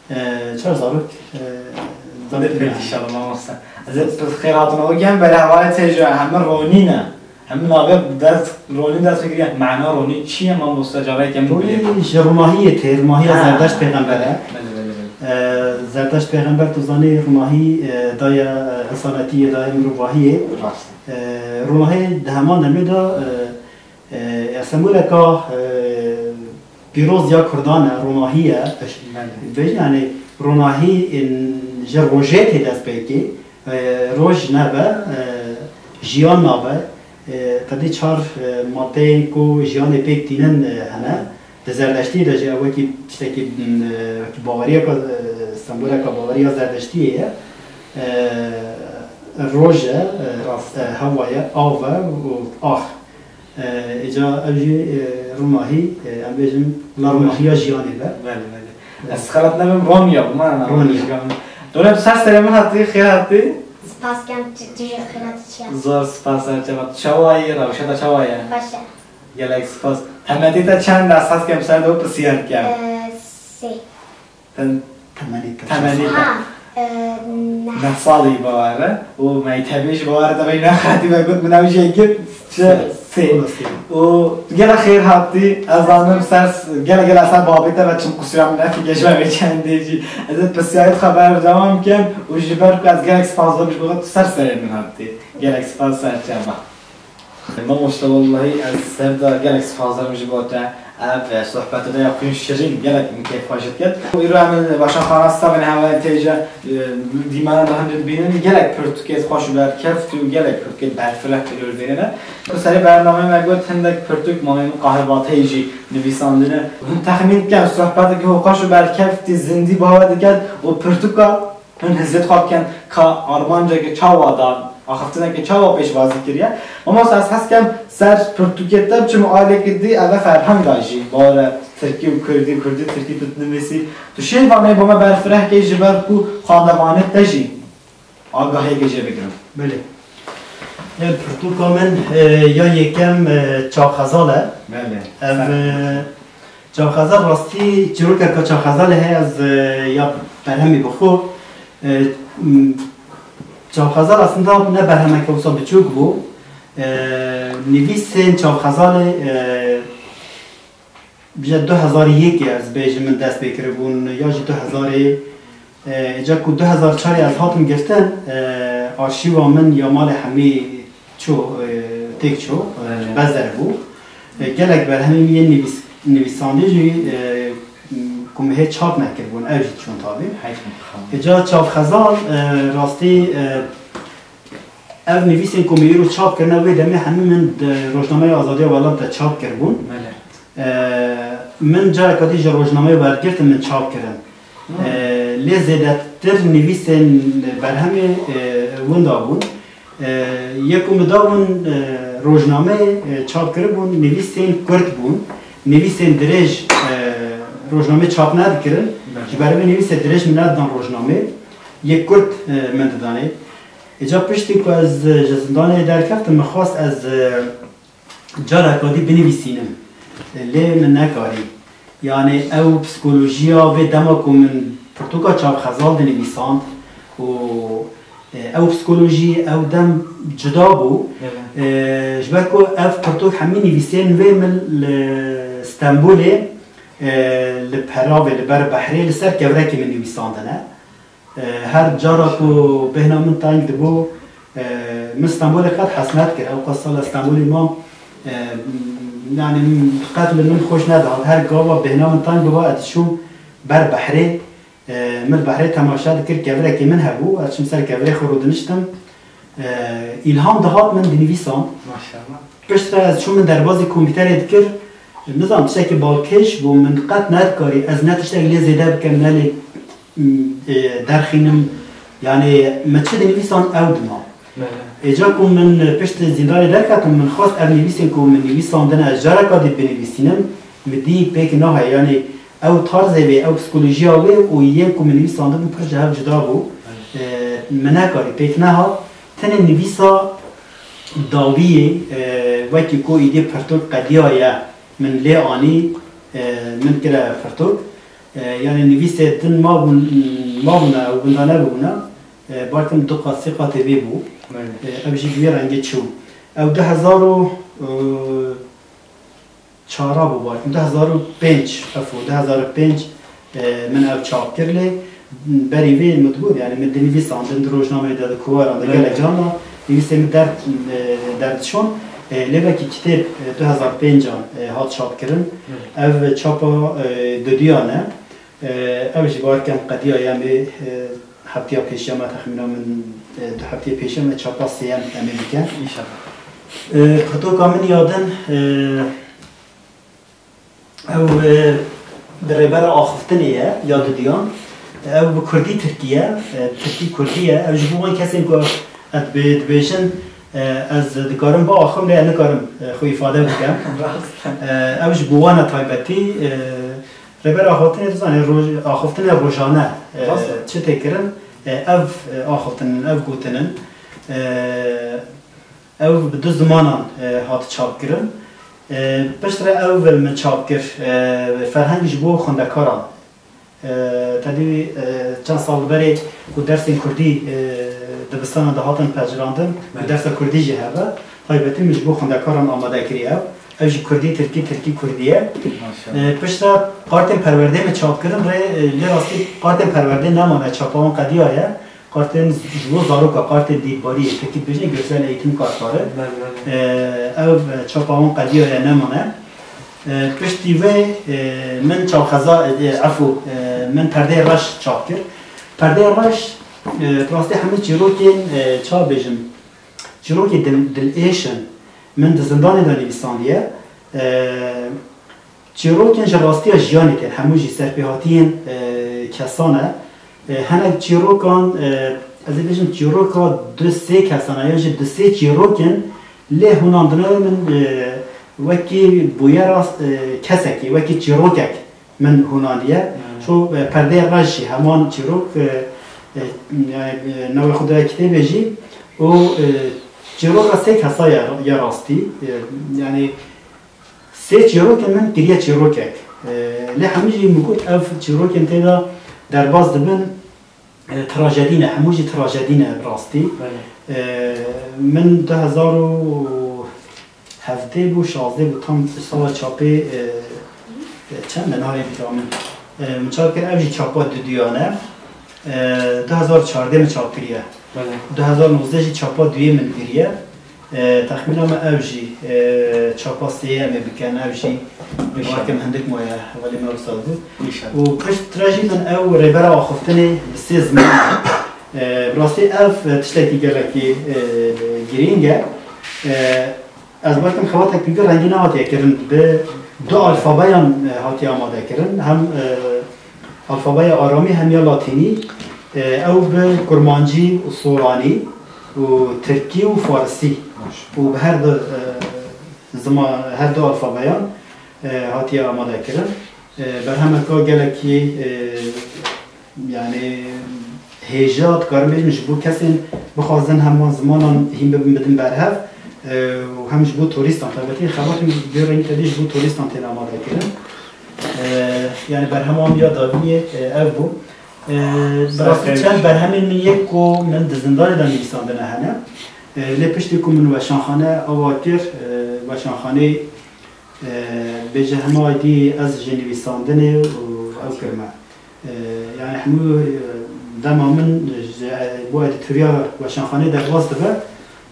E, çar zarok, e, Xwedê pêk inşallah, mamoste. Ez ê xêrhatina we gem, belê hevalê tê ji hemin Ronî ne. Hemin navê dest, Ronî dest pê kiriye. Mena Ronî çi ye, mamoste, careke min bêje. Ronî ji Ronahiyê tê, Ronahiya Ha. Zerdeşt pêxember e. Belê, belê, belê. E, Zerdeşt pêxember, tu zanî, Ronahî, e, daye, e, însanetiyê, daye mirovahiyê. Rast. E, Ronahî di heman demê de, e, E, ya semboleka, e, pîroz ya Kurdan e, ronahî ye. Belê. Bêjin, yani, ronahî, e, ji rojê tê dest pê kê. E, roj nebe, e, jiyan nabe. E, tedî çar, e, madeyên ku jiyanê pêk tînin, e, hene. Di Zerdeştiyê de jî ew wekî tiştekî, e, wekî baweriyeka, e, semboleka baweriya Zerdeştiyê ye. E, roj e, e, Rast. E, hewa ye, av e û ax. E, îca ev jî, e, ronahî, e, em bêjin, la ronahiya jiyanê be. Belê, belê. Evet. Ez xelet nebim, Ronya bû, mana Ronya. Dore tu ser serê min hatî, xêr hatî. Spas kem, tu, tu jî xêr hatî çiya. Zor spas, ser çava. Çawa yî, rewşa te çawa ye? Baş e. Gelek spas. Temenî te çend e, esas kem ser de pisyar kem. E, sê. Ten-, temenî te. Temenî te. Ha, e, neh. Neh salî bawer e. Û mektebê jî bawer e, te bêjî nexetî me got, min ew jê kir, çi? Sê. Sê. Sê. Û tu gelek xêr hatî, ez zanim ser, gelek gelek ser babê te ve çim qusura min nefikê ji me çendê jî. Ez ê pisyarê xwe berdewam kem û ji ber ku ez gelek spas dikim ji bo te, tu ser serê min hatî. Gelek spas, ser çava. Mamoste, wellahî ez ser de gelek spas dikim ji bo te. Ev, e, sohbeta te ya xwîn şirîn, gelek min kêf xwe ji diket. Û îro em li Başanxana Stavên hevalên têje, e, dîmana de hûn dibînin, gelek pirtûkê xweş û berkeft û gelek pirtûkê berfireh tê li wir dêrine. Li serê bernameyê me got hindek pirtûk mamê min Qahir Bateyî jî nivîsandine. Hûn texmîn dikin sohbetekî xweş û berkeftî zindî bi hewe diket û pirtûka Hûn hizê xwe bikin ka armanceke çawa da, axiftineke çawa pêşwazî kiriye. Mamoste, ez hez kem ser pirtûkê te biçim alekî dî, ev e ferhenga jî. Bare tirkî û kurdî, kurdî tirkî tu dinivîsî. Tu şêvanê bo me berfireh key ji ber ku xwendevanê te jî agahiyeke jê bigirin. Belê. Ev pirtûka min, e, ya yekem, e, Çavxezal e. Belê. Ev, Sen- e, Çavxezal rastî çîrokeka Çavxezalê heye, ez, e, ya berhemî bi xwe. E, m, Çavxezal aslında ne berhemeke wisa biçûk bû. E, nivîsên Çavxezalê, e, ji du hezar û yekê ez bêjim min dest pê kiribûn, ya jî du hezarê, e, îca ku du hezar çarê ez hatim girtin, e, arşîva min ya malê hemî çû, e, têk çû, e, Evet. bezer bû. E, gelek berhemên min yên nivîs-, nivîsandî jî, e, ku min hê çap nekiribûn, ew jî çûn tabî. Heyf min xanım. Îca Çavxezal, e, rastî, e, Ev nivîsên ku me îro çap kirine, wê demê hemî min di Rojnameya Azadiya Welat de çap kiribûn. Belê. E, min careka dî ji rojnameyê wergirtin, min çap kirin. Hmm. E, lê zêdetir nivîsên berhemê, e, winda bûn. E, yê ku min dabûn, e, rojnameyê, e, çap kiribûn, nivîsên kurt bûn. Nivîsên dirêj, e, rojnameyê çap nedikirin. Belê. Ji ber vê nivîsê dirêj min nedidan rojnameyê. Yê kurt, e, min didanê. Îca piştî ku ez ji zindanê derkeftim, min xwest ez, e, careka dî binivîsînim. Lê min nekarî. Yanî ew psikolojiya vê dema ku min pirtûka Çavxezal dinivîsand û, e, ew psikolojî, ew dem cuda bû. Evet. E, ji ber ku ev pirtûk hemî nivîsên wê min li Stenbolê, e, li Peravê, li ber behrê, li ser kevrekê min nivîsandine. E, her cara ku bêhna min teng dibû, e, min Stenbolê qet hez nedikir. Ew qas sala Stenbolê mam, e, yanî qet li min xweş nedihat. Her gava bêhna min teng biba, ez diçûm ber behrê. E, min behrê temaşe dikir, kevirekê min hebû. Ez çûm ser kevirê xwe rûdiniştim. E, îlham dihat min dinivîsan. Maşallah. Piştre ez çûm min derbazî kompîterê dikir. Nizam tiştekî balkêş bû, min qet nedikarî ez ne tiştek lê zêde bikim, ne lê, m, e, derxînim. Yanî min çi dinivîsan ew dima. Belê. Êca ku min pişt zîndanê derketim, min xwest ev nivîsên ku min nivîsandine ez careka dî binivîsînim, min dî pêk nahê. Yanî ew tarzê wê, ew psikolojiya wê û yên ku min nivîsandibû pir ji hev cuda bû. Belê. E, min nekarî pêk nehat. Tenê nivîsa dawiyê, e, wekî ku îdî pirtûk qediyaye, min lê anî, e, min kire pirtûk. E, yanî nivîsê din mabûn, mabûne û winda nebûne, e, balkim du qat, sê qatê vê bû. Belê. E, ev jî bi wê rengê çû. Ew du hezar û, e, çara bû, balkim du hezar û pênc, efû, du hezar û pênc, e, min ev çap kir lê berî vê min dibû, yanî min dinivîsandin, di rojnameyê de, di kowaran de, belê, gelek caran de nivîsê min der, e, derdişon. E, lê wekî kitêb, e, du hezar pêncan, e, hat çap kirin. Belê. Ev çapa, e, duduyan e. E, ev jî balkim qediyaye em ê, e, heftiya pêşiya me texmîna min, e, du heftiyê pêşiya me çapa sêyem em ê bikin. Înşallah. E, pirtûka min ya din, e, ew, e, di rêbera axiftinê ye, ya duduyan. Ew bi kurdî tirkî ye, e, tirkî kurdî ye. Ew ji bo wan kesên ku ez dibê-, dibêjin, e, ez dikarim biaxivim, lê ez nikarim, e, xwe îfade bikim. Rast e. E, ew ji bo wan e taybetî, e, Rêber axaftinê, dizanî, roj-, axaftinê rojane, e, rast e, çi tê kirin, e, ev, e, axaftin in, ev gotin in, e, ew bi du zimanan, e, hat çap kirin. E, piştre ew min çap kir, e, ferheng ji bo xwendekaran. E, tedî, e, çend sal berê ku dersên kurdî, e, dibistanan de hatin pejirandin, ku, belê, dersa kurdî jî hebe, taybetî min ji bo xwendekaran amade kiriye ew. Ev jî kurdî, tirkî, tirkî, kurdî ye. Maşallah. E, piştre kartên perwerdê me çap kirin, rê, e, lê rastî kartên perwerdê nemane, çapa wan qediyaye. Kartên ji bo zaroka, kartên dîtbarî yê tirkî dibêjin, görsel eğitim kartları. Belê, belê. E, ev, e, çapa wan qediyaye nemane. E, piştî vê, e, min çavxeza, e, efû, e, min perdeyê reş çap kir. Perdeyê reş, e, rastî hemû çîrokên, e, ça bêjim, çîrokê dil-, dilêş in. Min di zindanê de nivîsandiye. E, çîrokên ji rastiya jiyanê tên, hemû jî serpêhatiyên, e, kesan e. E, hinek çîrokan, e, ez ê bêjim çîroka du sê kesan e, yan jî du sê çîrokin lê hûnandina min, e, wekî bûyera, e, kesekî, wekî çîrokek min hûnandiye. Hmm. Şo, e, perdeyê reş jî heman çîrok, e, e, yani, e, navê xwe daye kitêbê jî û, e, çîroka sê kesa ya, ya rastî, e, yani sê çîrokên min kiriye çîrokek. E, lê hemû jî min got ev çîrokên tê de derbas dibin, e, trajedî ne, hemû jî trajedî ne bi rastî. Belê. E, min du hezar û hevdeh bû, şazdeh bû, tam sala çapê, e, e, çend e navê bîra min. E, min çap kir, ev jî çapa duduyan e. E, du hezar çardeh min çap kiriye. Belê. Du hezar nozdeh jî çapa duyê min kiriye. E, texmîna me ev jî, e, çapa sêyemê bikin, ev jî, înşallah, bakim hindik maye hevalê me wisa bû. Înşallah. Û piştre jî min ew rêbera axiftinê bi sê ziman, E, bi rastî ev, e, tiştekî gelekî, e, girîng e. E, ez bawerim xebatek bi vî rengî nehatiye kirin, bi du alfabeyan, e, hatiye amade kirin. Hem, e, alfabeya aramî hem ya latînî, e, ew bi kurmancî û soranî û tirkî û farisî û bi her du, e, zima-, her du alfabeyan, e, hatiye amade kirin. E, berhemeka gelekî, e, yani hêja, dikarim bêjim, ji bo kesên bixwazin hema zimanan hîn bibin, bidin berhev, e, û hem ji bo turîstan, taybetî xebatên vê rengî tevî ji bo turîstan tên amade kirin. E, yani berhema min ya dawî, e, ev bû. E, bi rastî çend berhemên min yek ku min di zindanê de nivîsandine hene. E, lê piştî ku min weşanxane ava kir, e, weşanxaneyê, e, bêje hema dî ez ji nivîsandinê û ew kirime. E, yani hemû, e, dema min ji, bo edîtoriya weşanxaneyê derbas dibe,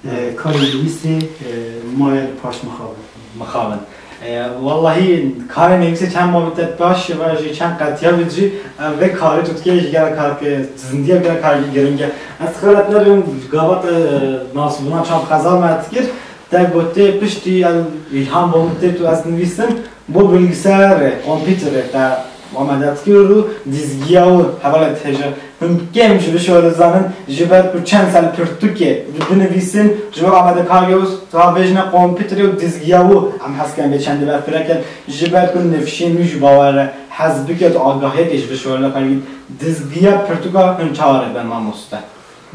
e, karê nivîsê, e, maye li paş mixabin. Mixabin. E, wallahî karê nivîsê çend mavî te baş ve jî çend qetiya bî jî, e, vê karê tu dikê jî gelek karke zindiye gelek karke giring e. Ez xelet nebim, gava te, e, nasibûna çand xezal me dikir, te gotê piştî ew îlham bû tê tu ez nivîsim, bo bilgisayarê, kompîterê te amade dikir û dizgiya û hevalê te hêja. Hûn kêm ji vê şoyê dizanin, ji ber ku çend sal pirtûkê binivîsin, ji bo amadekariyê û ravêjina kompîterê û dizgiya û em hez dikin vê çendê berfireh kin, ji ber ku nifşên wî jî bawer e, hez bike tu agahiyekê ji vê şoyê karî dizgiya pirtûka hûn çawa rê ben mamoste.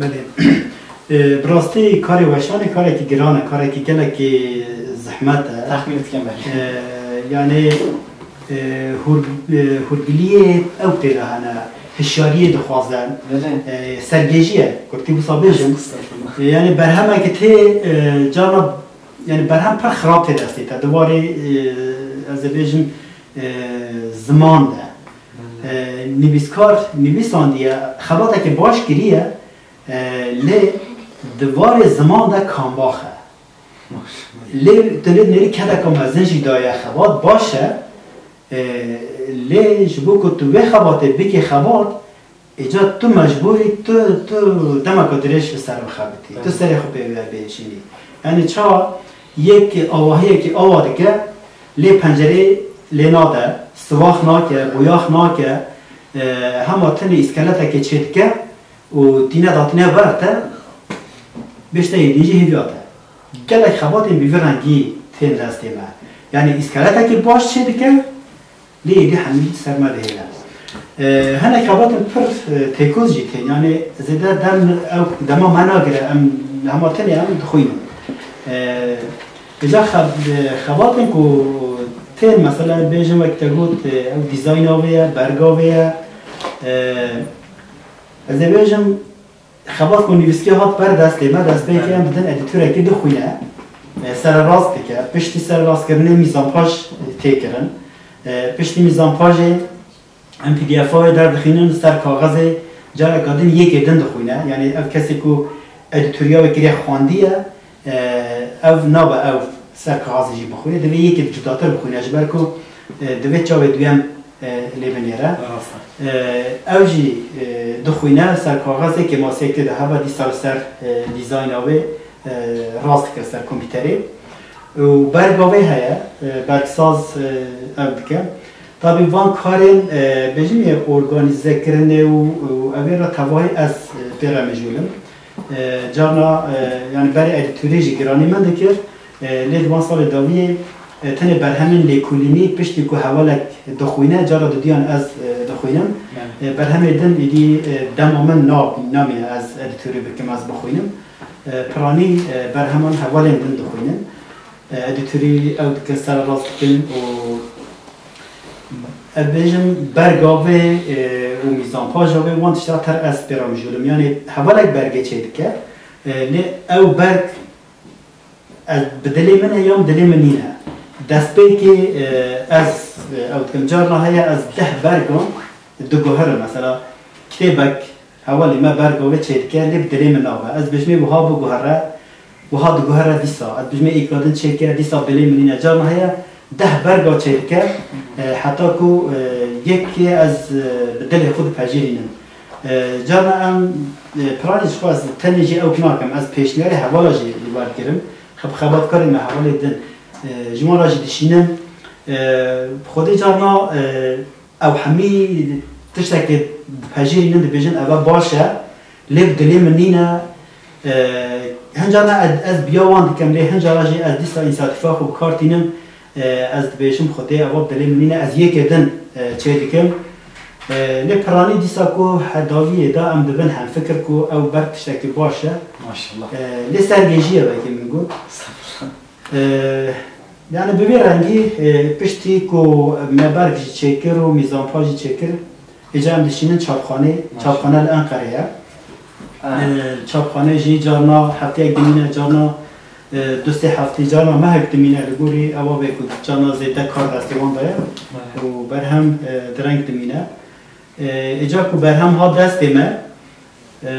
Belê. E, bi rastî karê weşanê karekî giran e, karekî gelekî zehmet e. Texmîn dikim belê. E, yani, e, hûr-, e, hûrgiliyê ew tê de hene, hişyariyê dixwaze, Belê. e, sergêjî ye, kurtî wisa bêjim. Estexfirullah. E, yani berhemekî tê, e, carna, yani berhem pir xirab tê destê te. Di warê, e, ez ê bêjim, e, ziman de. Belê. E, nivîskar nivîsandiye, xebatekî baş kiriye, e, lê di warê ziman de kambax e. Maşallah. Lê tu lê nêrî kedeka mezin jî daye xebat, baş e. E, lê ji bo ku tu vê xebatê bikî xebat, îca tu mecbûr î, tu, tu demeka dirêj li ser bixebitî. Tu Belê. serê xwe pê ve bêşînî. Yani çawa yek awahiyekî awa dike, lê pencerê lê nade, sivax nake, boyax nake, e, hema tenê îskeletekê çê dike û tîne datine ber te, bêjte yê dî jî hêviya te. Gelek xebatên bi vî rengî tên destê me. Yani îskeletekî baş çê dike, lê êdî hemî ser me dihêle. E, hinek xebatên pir, e, têkoz jî tên. Yani zêde dem ew dema me nagire, em hema tenê em dixwînin. E, îca xe-, e, xebatên ku tên, mesela bêjin wek te got, e, ew dîzayna wê ye, berga wê ye. E, ez ê bêjim, Xebat ku nivîskê hat ber destê me, destpêkê em didin edîtorekî dixwîne. E, sererast dike. Piştî sererastkirinê mîzanpaj tê kirin. E, piştî mîzanpajê em P D F wê derdixînin ser kaxezê, careka din yekê din dixwîne. Yani ev kesê ku edîtoriya wê kiriye xwendiye, e, ev nabe ew ser kaxezê jî bixwîne. Divê yekê cudatir bixwîne, ji ber ku, e, divê çavê duyem e, lê binêre. Rast e. E, ew jî, e, dixwîne ser kaxezê, kêmasiyek tê de hebe, dîsa li ser, e, dîzayna wê, e, rast dike ser kompîterê. Û berga wê heye, e, bergsaz, e, ew dike. Tabî van karên, e, bêjim yê organîzekirinê û, û ev ê re tevahî ez, e, pê re mijûl im. E, carna, e, yani berê edîtorê jî giranî min dikir. E, lê di van salê dawiyê, e, tenê berhemên lêkolînî piştî ku hevalek dixwîne, cara duduyan ez, e, dixwînim. Yani. E, berhemê din êdî, e, dema min na-, namîne ez edîtorî bikim, ez bixwînim. E, piranî, e, berheman hevalên din dixwînin. E, edîtorî ew dikin, sererast dikin û ez bêjim berga vê, e, û mîzanpaja vê wan tişta ter ez pê re mijûl im. Yani hevalek bergê çêdike, e, lê ew berg Ez bi dilê min e yan dilê min nîne? Destpêkê, e, ez, e, ew dikim, carna heye ez deh bergan diguherim. Mesela kitêbek hevalê me berga wê çêdike, lê bi dilê min nabe. Ez bijmê wiha biguhere, wiha diguhere dîsa. Ez bijmê êka din çêke, dîsa dilê min nîne. Carna heye deh berga çêdike, e, heta ku, e, yekê ez, e, bi dilê xwe dipejirînim. E, carna em, e, piranî ji xwe ez tenê jî ew nakim, ez pêşniyarê hevala jî li wer digirim. Xeb-, xebatkarên me hevalê din, e, ji wan re jî dişînim. E, Xwedê carna, e, ew hemî tiştekê dipejirînin, dibêjin, eve baş e, lê bi dilê min nîne. E, hin carna ez, ez biya wan dikim, lê hin cara jî ez dîsa însiyatîfa xwe bi kar tînim. E, ez dibêjim, Xwedê eva bi dilê min nîne, ez yekê din, e, çê dikim. E, lê piranî dîsa ku her daviyê de em dibin hemfikir ku ew ber tiştekî baş e. Maşallah. E, lê sergêjî ye belkî min got. Estağfurullah. E, yani bi vê rengî, e, piştî ku me berg jî çêkir û mîzanpa jî çêkir, êca em dişînin çapxanê, Maşallah. çapxane li Enqerê ye. Ha. E, çapxane jî carna hefteyek dimîne, carna, e, du sê heftê, carna mehek dimîne li gorî ewa bê ku carna zêde kar destê wan de ye. Evet. Û berhem, e, direng dimîne. E, êca ku berhem hat destê me, e,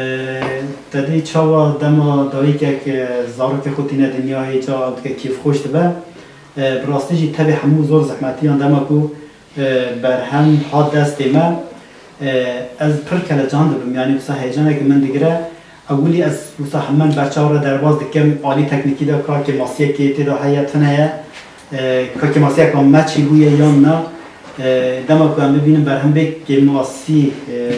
te dî çawa dema dayikek, e, zarokê xwe tîne dinyayê, çawa ew dike kêfxweş dibe. E, bi rastî jî tevî hemû zor zehmetiyan dema ku e, berhem hat destê me. E, ez pir kelecan dibim, yanî wisa heyecaneke min digire. Ewilî ez wisa hemen berçav re derbas dikim, alî teknîkî de ka kêmasiyekê tê de heye, tune ye. E, ka kêmasiyeka me çêbûye yan na. E, dema ku em bibînin berhem bê kêmasî, e,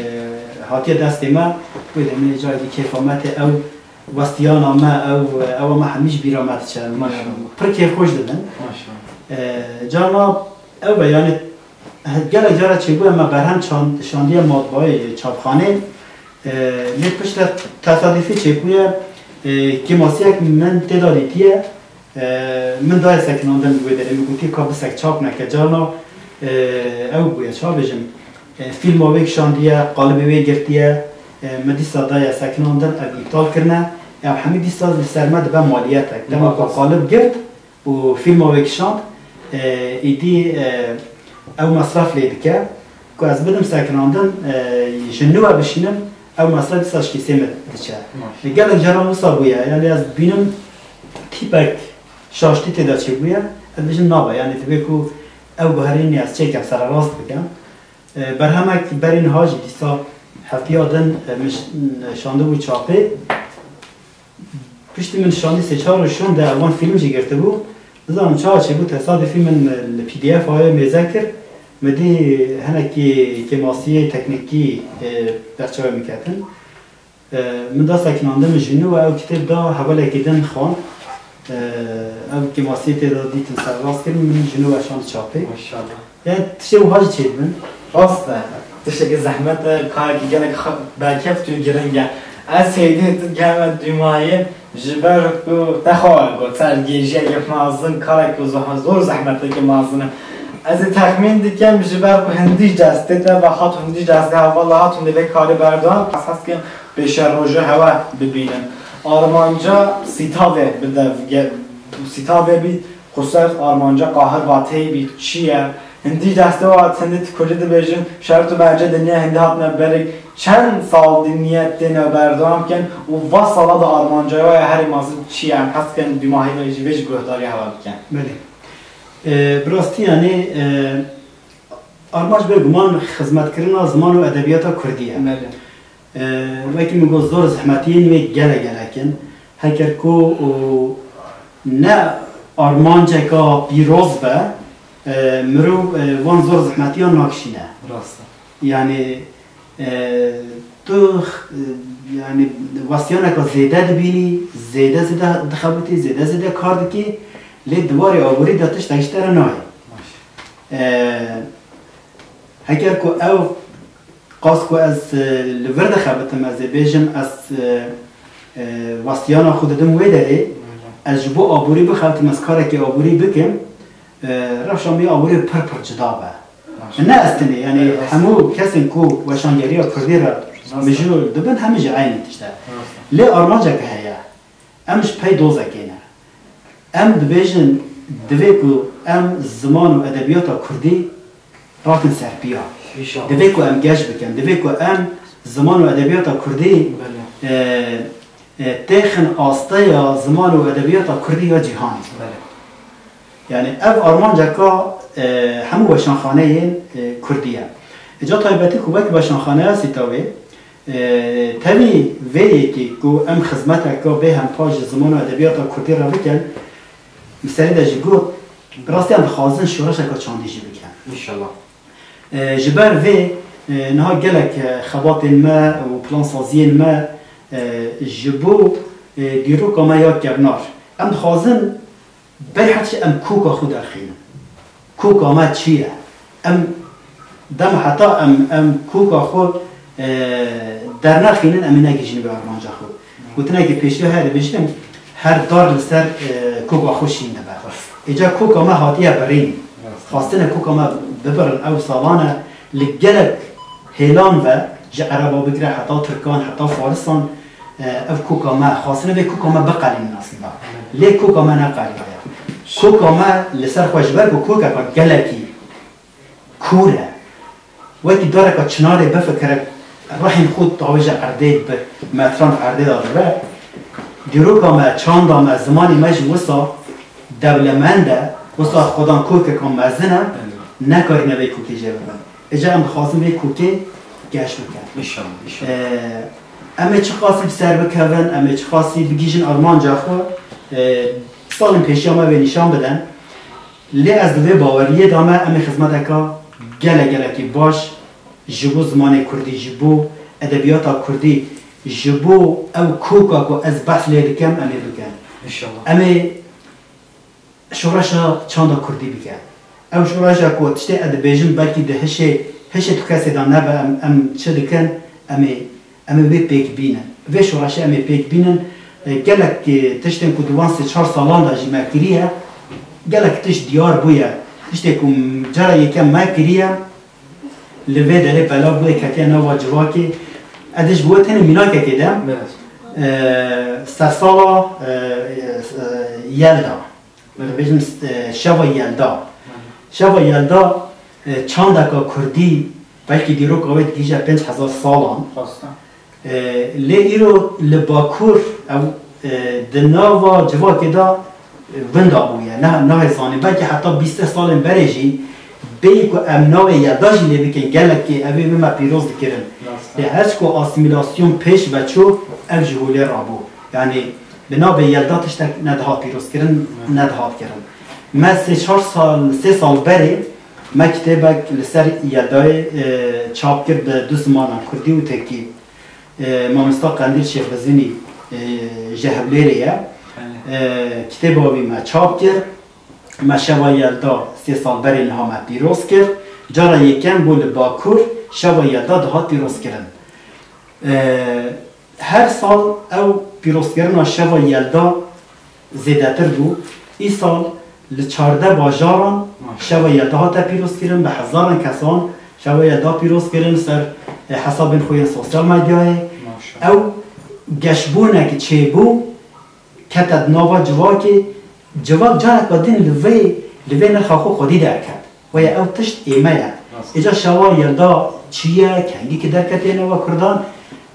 hatiye destê me, wê demê carî kêfa me tê ew westiyana me, ew, ewa me hemî ji bîra me diçe. Maşallah. Pir kêfxweş dibin. Maşallah. E, carna Ew e, yani, gelek cara çêbûye me berhem çand-, şandiye matbaayê çapxanê. E, lê piştre tesadîfî çêbûye, e, kêmasiyek min tê de dîtiye, e, min daye sekinandin wê derê, min gotiye ka bisek çap neke. Carna, e, ew bûye, ça bêjim, e, fîlma wê kişandiye, qalibê wê girtiye, e, min dîsa daye sekinandin, ev îptal kirine. Ev hemî dîsa li ser me dibe maliyetek. Dema ku Muhakkak. qalib girt, û fîlma wê kişand, e, îdî, e, ew mesref lê dike. Ku ez bidim sekinandin, e, ji nû ve bişînim, ew mesref dîsa ji kîsê min diçe. Maşallah. Gelek caran wisa bûye, yani ez dibînim tîpek şaştî tê de çêbûye, ez dibêjim nabe, yani divê ku ew guherînê ez çêkem, sererast bikim. E, berhemek berî niha jî dîsa heftiya din, e, min ş-, şandibû çapê. Piştî min şandî sê çar roj şûn de ewan fîlm jî girtibû. Nizanim çawa çêbû, tesadîfî min li P D F ayê mêze kir. Min dî hinekî kêmasiyê teknîkî, e, berçavê min ketin. E, min da sekinandin, min ji nû ew kitêb da hevalekî din xwend. E, ew kêmasiyê tê de dîtin, serrast kirin, min ji nû ve şand çapê. Maşallah. Ya tiştê wiha jî çêdibin? Rast e. Tiştekî zehmet e, karekî gelek xa-, berkeft û giring e. Ez hêdî tu giheme dûmayê ji ber ku te xwe got, sergêjiyeke mezin, karek ku zor, zor zehmeteke mezin e. Ez ê texmîn dikim ji ber ku hindî destê te ve hat hindî destê hevala hat hindê vê karê berdewam. Ez hez dikim pêşerojê hewe bibînim. Armanca sîtavê bi dev ge-, sîtavê bî. Xwe ser armanca qahir vateyê bî çi ye? Hindî destê we hat, hindî tu kurdî dibêjin, şert û mercê dinyayê hindî hatine berê. Çend sal dinyayê têne berdewam kin û va sala de armanca we ya herî mezin çi ye? Em hez dikin dûmahî ve jî vê jî guhdariya hewa bikin. Belê. E, bi rastî, yanî, e, armanc bêguman xizmetkirina ziman û edebiyata kurdî ye. Belê. E, wekî min got, zor zehmetiyên wê gelek gelek in. Heger ku, û, ne armanceka pîroz be, e, mirov, e, van zor zehmetiyan nakişîne. Rast e. Yani, e, tu, e, yani, westiyaneka zêde dibînî, zêde zêde dixebitî, zêde zêde kar dikî, lê di warê aborî de tiştek ji te re nayê. Baş. E, Heger ku ew qas ku ez, e, li vir dixebitim, ez ê bêjim, ez, e, e, westiyana xwe didim wê derê, ez ji bo aborî bixebitim, ez karekî aborî bikim, e, rewşa min ya aborî pir pir cida be. Baş. Ne ez tenê, yani Evet. hemû kesên ku weşangeriya kurdî re Rast e. mijûl dibin, hemî jî eynî tişt e. Rast e. Lê armanceke heye. Em ji pey dozekê ne. Em dibêjin, divê ku em ziman û edebiyata kurdî rakin ser piya. Înşallah. Divê ku em geş bikin. Divê ku em ziman û edebiyata kurdî, Belê. e, e, têxin asteya ziman û edebiyata kurdî ya cîhanê. Belê. Yani ev armanceka, e, hemû weşanxaneyên, e, kurdî ye. Îca taybetî ku wek weşanxaneya Sîtawê, E, tevî vê yekê ku em xizmeteka bê hempa ji ziman û edebiyata kurdî re bikin, min serî de jî got, bi rastî em dixwazin şoreşeka çandî jî bikin. İnşallah. E, ji ber vê, e, niha gelek, e, xebatên me û plansaziyên me, e, ji bo, e, dîroka me ya kevnar. Em dixwazin berî her tiştî em koka xwe derxînin. Koka me çi ye? Em dema heta em, em koka xwe, e, dernexînin, em ê negihîjin vê armanca xwe. Gotinekî pêşiya heye dibêjin, her dar li ser, e, koka xwe şîn dibe. Îca koka me hatiye birîn. Xwestine koka me bibirin, ew salan e li gelek hêlan ve, ji Ereba bigire heta Tirkan, heta Farisan, e, ev koka me, xwestine vê koka me biqelînin aslında. Lê koka me neqeliyaye. Koka me li ser xwe, ji ber ku kokeka gelekî kûr e. Wekî dareka çinarê bifikire, rehên xwe dawêje erdê, bi metran erdê de dibe. Dîroka me, çanda me, zimanê me jî wisa dewlemend e, wisa xwedan kokeka mezin e, nekarîne vê kokê jê bibin. Îca em dixwazin vê kokê geş bikin. İnşallah, inşallah. Ee, em ê çiqasî bi ser bikevin, em ê çiqasî bigihîjin armanca xwe, ee, salên pêşiya me vê nîşan bidin. Lê ez di vê baweriyê de me, em ê xizmeteka gelek gelekî baş ji bo zimanê kurdî, ji bo edebiyata kurdî, ji bo ew koka ku ez behs lê dikim, em ê bikin. İnşallah. Em ê şoreşa çanda kurdî bikin. Ew şoreşa ku tiştê ez dibêjim, belkî di hişê, hişê tu kesê de nebe, em, em çi dikin, em ê, em ê wê pêk bînin. Vê şoreşê em ê pêk bînin. E, gelek, e, tiştên ku di van sê çar salan de jî me kiriye, gelek tişt diyar bûye. Tiştê ku cara yekem me kiriye, li vê derê belav bûye, ketiye nava civakê. Ez dê ji bo we tenê mînakekê dem. Evet. E, sersala, e, e, Yelda. Dibêjin, e, Şeva Yelda. Şeva Yelda, e, çandeka kurdî, belkî dîroka wê digihîje pênc hezar salan. Rasta. E, lê îro li Bakur ew, e, di nava civakê de, e, winda bûye. Ne, nahê zanîn. Belkî heta bîst salên berê jî bêyî ku em navê Yelda jî lê bikin, gelekî ev ê bime pîroz dikirin. Rasta. Lê her çi ku asîmîlasyon pêş ve çû, ev ji holê rabû. Yanî bi navê Yelda tiştek nedihat pîrozkirin, nedihat kirin. Me sê çar sal, sê sal berê me kitêbek li ser Yeldayê, e, çap kir bi du zimanan, kurdî û tirkî. E, mamosta Qendîl Şêxbizinî, e, ji Hewlêrê ye. E, kitêba wî me çap kir. Me Şeva Yelda sê sal berê niha me pîroz kir. Cara yekem bû li Bakur Şeva Yelda dihat pîrozkirin. E, Her sal ew pîrozkirina Şeva Yelda zêdetir bû. Îsal li çardeh bajaran Şeva Yelda hate pîrozkirin, bi hezaran kesan Şeva Yelda pîroz kirin ser, e, hesabên xwe yên sosyal medyayê. Maşallah. Ew geşbûnek çêbû, kete di nava civakê, civak careka din li vê, li vê nirxa xwe xwedî derket. Waya ew tişt ê me ye. Rast. Îca Şeva Yelda çi ye, kengî ki derketiye nava kurdan,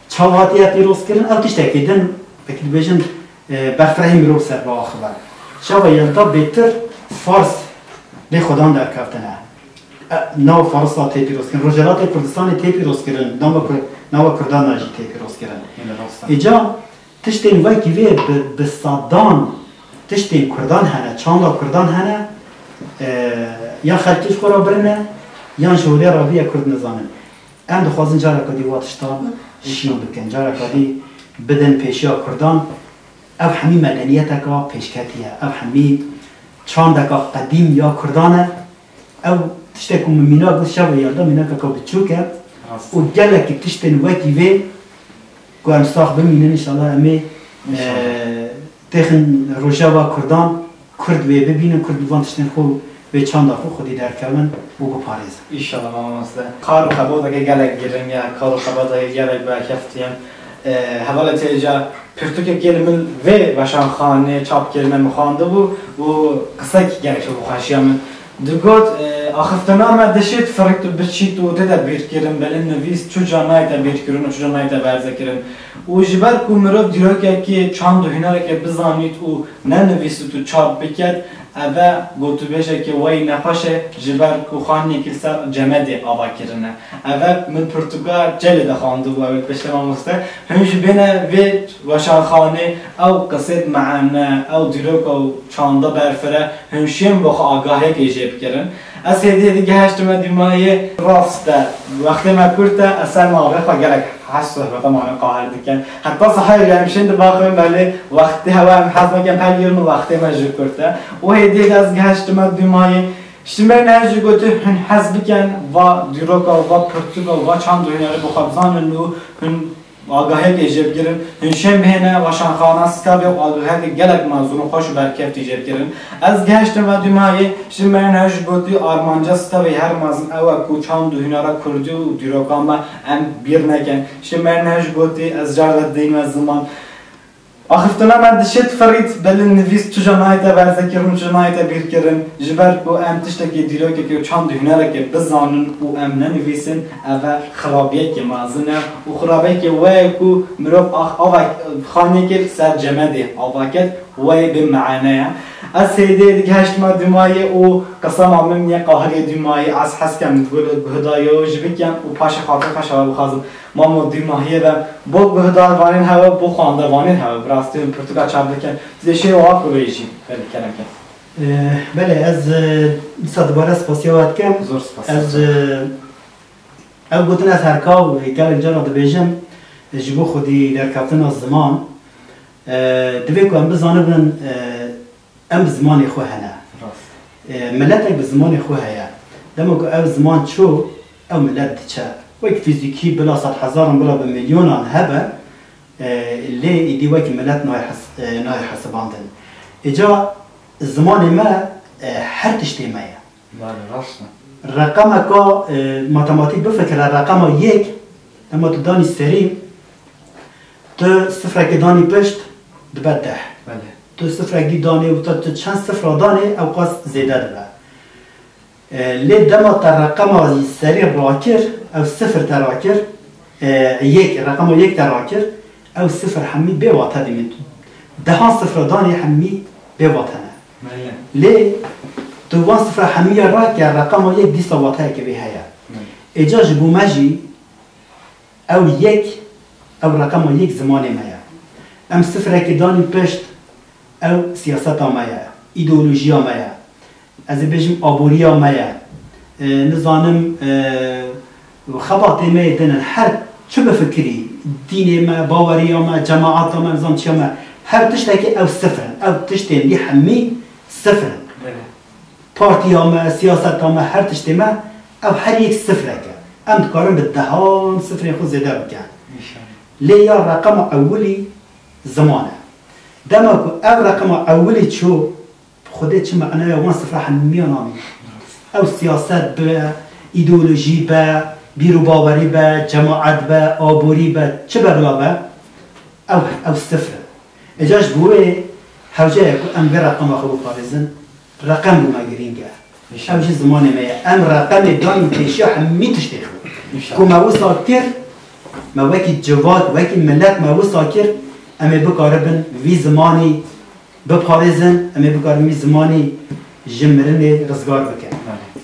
çawa hatiye pîrozkirin, ew tiştekî din, wekî dibêjin, e, berfirehî mirov ser biaxive. Şeva Yelda bêtir fars lê xwedan derkevtine. E, nav farisa tê pîrozkirin, Rojhelatê Kurdistanê tê pîrozkirin, nava Kur-, nava kurdan jî tê pîrozkirin. Yine rasta. Îca tiştên wekî vê bi, bi sedan tiştên kurdan hene, çanda kurdan hene, e, ya xelkê ji xwe re birine, yan ji holê re bûye kurd nizanin. Em dixwazin careka dî wa tiştan şîn bikin, careka dî bidin pêşiya kurdan. Ev hemî medeniyeteka pêşketî ye, ev hemî çandeka qedîm ya kurdan e. Ew tiştek ku min mînak got, Şeva Yelda mînakeka biçûk e. Rast. Û gelekî tiştên wekî vê ku em sax bimînin, înşallah em ê, Înşallah. e, têxin rojeva kurdan, kurd wê bibînin, kurd bi van tiştên xwe, wê çanda xwe xwedî derkevin û biparêzin. Înşallah mamoste. Kar û xebateke gelek giring e, kar û xebateke gelek berkeftî ye. E, hevalê te îca pirtûkekê li min vê weşanxanê çap kirine min xwendibû û qisek gelek ji bo xweşiya min. Digot, e, axiftina me dişêt firik tu biçît û tê de bîrkirin, belê nivîs çu ca nayête bîrkirin û çu ca nayête berzekirin. Û ji ber ku mirov dîrokekê, çand û hunerekê bizanît û nenivîsît û çap biket, Eve gotûbêjekê weyî nexweş e, ji ber ku xaniyekî li ser cemedê ava kirine. Eve min pirtûka Celê de xwendibû, ew ê piştre mamoste. Hûn jî bêne vê weşanxanê, ew qisêt meane, ew dîroka û çanda berfire, hûn şên bo xwe agahiyekê jê bikirin. Ez hêdî hêdî gehiştime dûmayê, rast e, wextê me kurt e, ez ser navê xwe gelek hez sohbeta mane qahir dikin. Heta sehayê em şên dibaxin, belê wextê hewa em hez nakin, pelgîrin û wextê me jî kurt e. Û hêdî hêdî ez gehiştime dûmayê. Ji me ne jî gotî hûn hez bikin, va dîroka, va pirtûka, va çand û hunerê bi xwe bizanin û hûn agahiyekê jê bigirin. Hûn şên bihêne weşanxana Stevê û agahiyekê gelek mezin û xweş û berkeftî jê bigirin. Ez gehiştime dûmayê, ji me ne jî gotî armanca Stevê her mezin ew e ku çand û hunera kurdî û dîroka me em bîr nekin. Ji me ne jî gotî ez car de dême ziman. Axiftina me dişêt firît, belê nivîs tu ca nayê te berzekirin, tu ca nayê te bîrkirin. Ji ber ku em tiştekê, dîrokekê û çand û hunerekê bizanin û em nenivîsin, eve xirabiyekê mezin e û xirabiyekê we ye ku mirov ax-, ava, xaniyekê li ser cemedê ava ket, we yê bê meane ye. Ez hêdê digihiştime dûmayê û qisema min yê qahirê dûmayê, ez hez kem guhdayo jî bikem û paşê xatir xwe şewa bixwazim. Mamo dîmahiyê ve bo guhdarvanên hewe, bo xwendevanên hewe, bi rastî hûn pirtûka çap dikin. Tu dê şêwa ku bêjî, belê kerem ke. Eh, belê, ez, eh, dîsa dubare spasiya we dikim. Zor spas. Ez, eh, ew gotin ez herka û gelek cara dibêjim, eh, ji bo xwedî derkeftina ziman, eh, divê ku em bizanibin, eh, Em bi zimanê xwe hene. Rast. E, miletek bi zimanê xwe heye. Dema ku ev ziman çû, ew milet diçe. Wek fîzîkî bila sedhezaran, bila bi milyonan hebe, e, lê êdî wek milet nayê hes-, e, nayê hesibandin. Îca zimanê me, e, her tiştê me ye. Belê, rast e. Reqemeka, e, matematîk bifikire, reqema yek, dema tu danî serî, tu sifrekê danî pişt, dibe deh. Belê. Tu sifrekî danê, wisa tu çend sifra danê, ew qas zêde dibe. E, lê dema te reqema serî rakir, ew sifir te rakir, e, yek, reqema yek te rakir, ew sifir hemî bê wate dimîn. Dehan sifra danê hemî bê wate ne. Belê. Lê tu van sifra hemî ya rake, reqema yek dîsa wateyeke wê heye. Belê. Êca ji bo me jî ew yek, ew reqema yek zimanê me ye. Em sifrekê danî pişt, ew siyaseta me ye, îdeolojiya me ye. Ez ê bêjim aboriya me ye. E, nizanim, e, xebatê me yê din in. Her çi bifikirî, dînê me, baweriya me, cemaeta me, nizam çiya me, her tiştekî ew sifir in. Ew tiştên dî hemî sifir in. Belê. Partiya me, siyaseta me, her tiştê me, ev her yek sifrek e. Em dikarin bi dehan sifrên xwe zêde bikin. Înşallah. Lê ya reqema ewilî ziman e. Dema ku ev reqema ewilî çû, Xwedê çi maneya wan sifra hemiyan anî. Ew siyaset be, îdeolojî be, bîr û bawerî be, cemaet be, aborî be, çi be bila be, ew, ew sifir e. Îca ji bo wê hewce ye ku em vê reqema xwe biparêzin. Reqem bo me girîng e. Înşallah. Ew jî zimanê me ye. Em reqemê dayîn pêşiya hemî tiştê xwe. Înşallah. Ku me wisa kir, me wekî civat, wekî milet me wisa kir, em ê bikaribin vî zimanî biparêzin, em ê bikaribin vî zimanî ji mirinê rizgar bikin. Belê.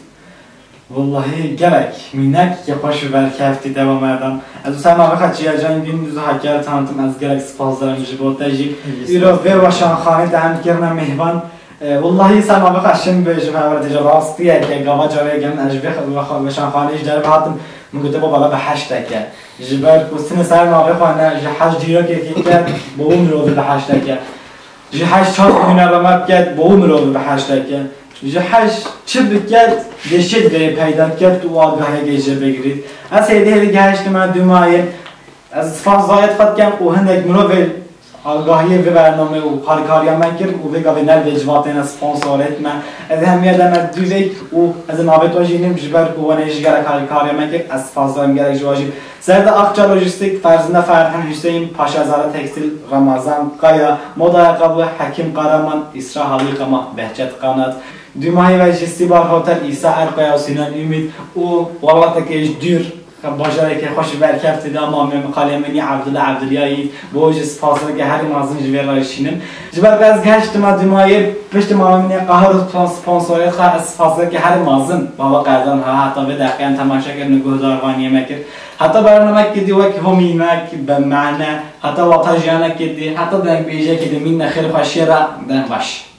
Wellahî gelek mînekî xweş û berkeftî dewa me dan. Ez wisa navê xwe Çiyacan Gündüz Hakkari tanıtım, ez gelek spasdar im ji bo te jî. Îro vê weşanxanê te em kirine mêhvan. E, wellahî ser navê xwe şim bêjim, hevalê te ji rastiyeke gava carê gem ez ji vê xe-, wexa-, weşanxanê ji derve hatim, min gote baba la bi heşteke. Ji ber ku sinê ser navê xwe ne, ji heş dîrokekê ket, bo wî mirovî bi heşteke. Ji heş çand hunerlama biket, bo wî mirovî bi heşteke. Ji heş çi biket, dê şêt vê peyda diket û agahiyekê jê bigirît. Ez hêdî hêdî gehiştime dûmayê. Ez spas zayet xwe dikem û hindek mirovê agahiyê vê bernamê û harikariya me kir û vê gavê nel vê civatê ne sponsor et me. Ez hemiye de me dûvê û ez navê to jî nim ji ber ku wenê ji gelek harikariya me kir. Ez spas zayem gelek ji we jî. Zerde Akça Lojistik, Ferzinde Ferhan Hüseyin, Paşazade Tekstil, Ramazan Kaya, Moda Ayakkabı, Hekim Karaman, İsra Halı Yıkama, Behçet Kanat, Dûmayî ve jî Sîbar Hotel, Îsa Erkaya û Sinan Ümit û welatekê ji dûr Bajareke xweş û berkevtê de, mamê min, xalê min yê Evdullah Evduliyayî, bo wê jî spaseke herî mezin ji vê re şînim. Ji ber ku ez gehiştime Dumayê, piştî mamê min yê qehir û spon-, sponsoriyê xwe, ez spaseke herî mezin baba Qerdan ha, heta vê deqeyan temaşe kirin û guhdar van yê me kir. Heta bernameke dî wek homînek, bi mane, heta wata jiyaneke dî, heta dengbêjiyeke dî, mîn nexêr xweşiyê re, dem baş.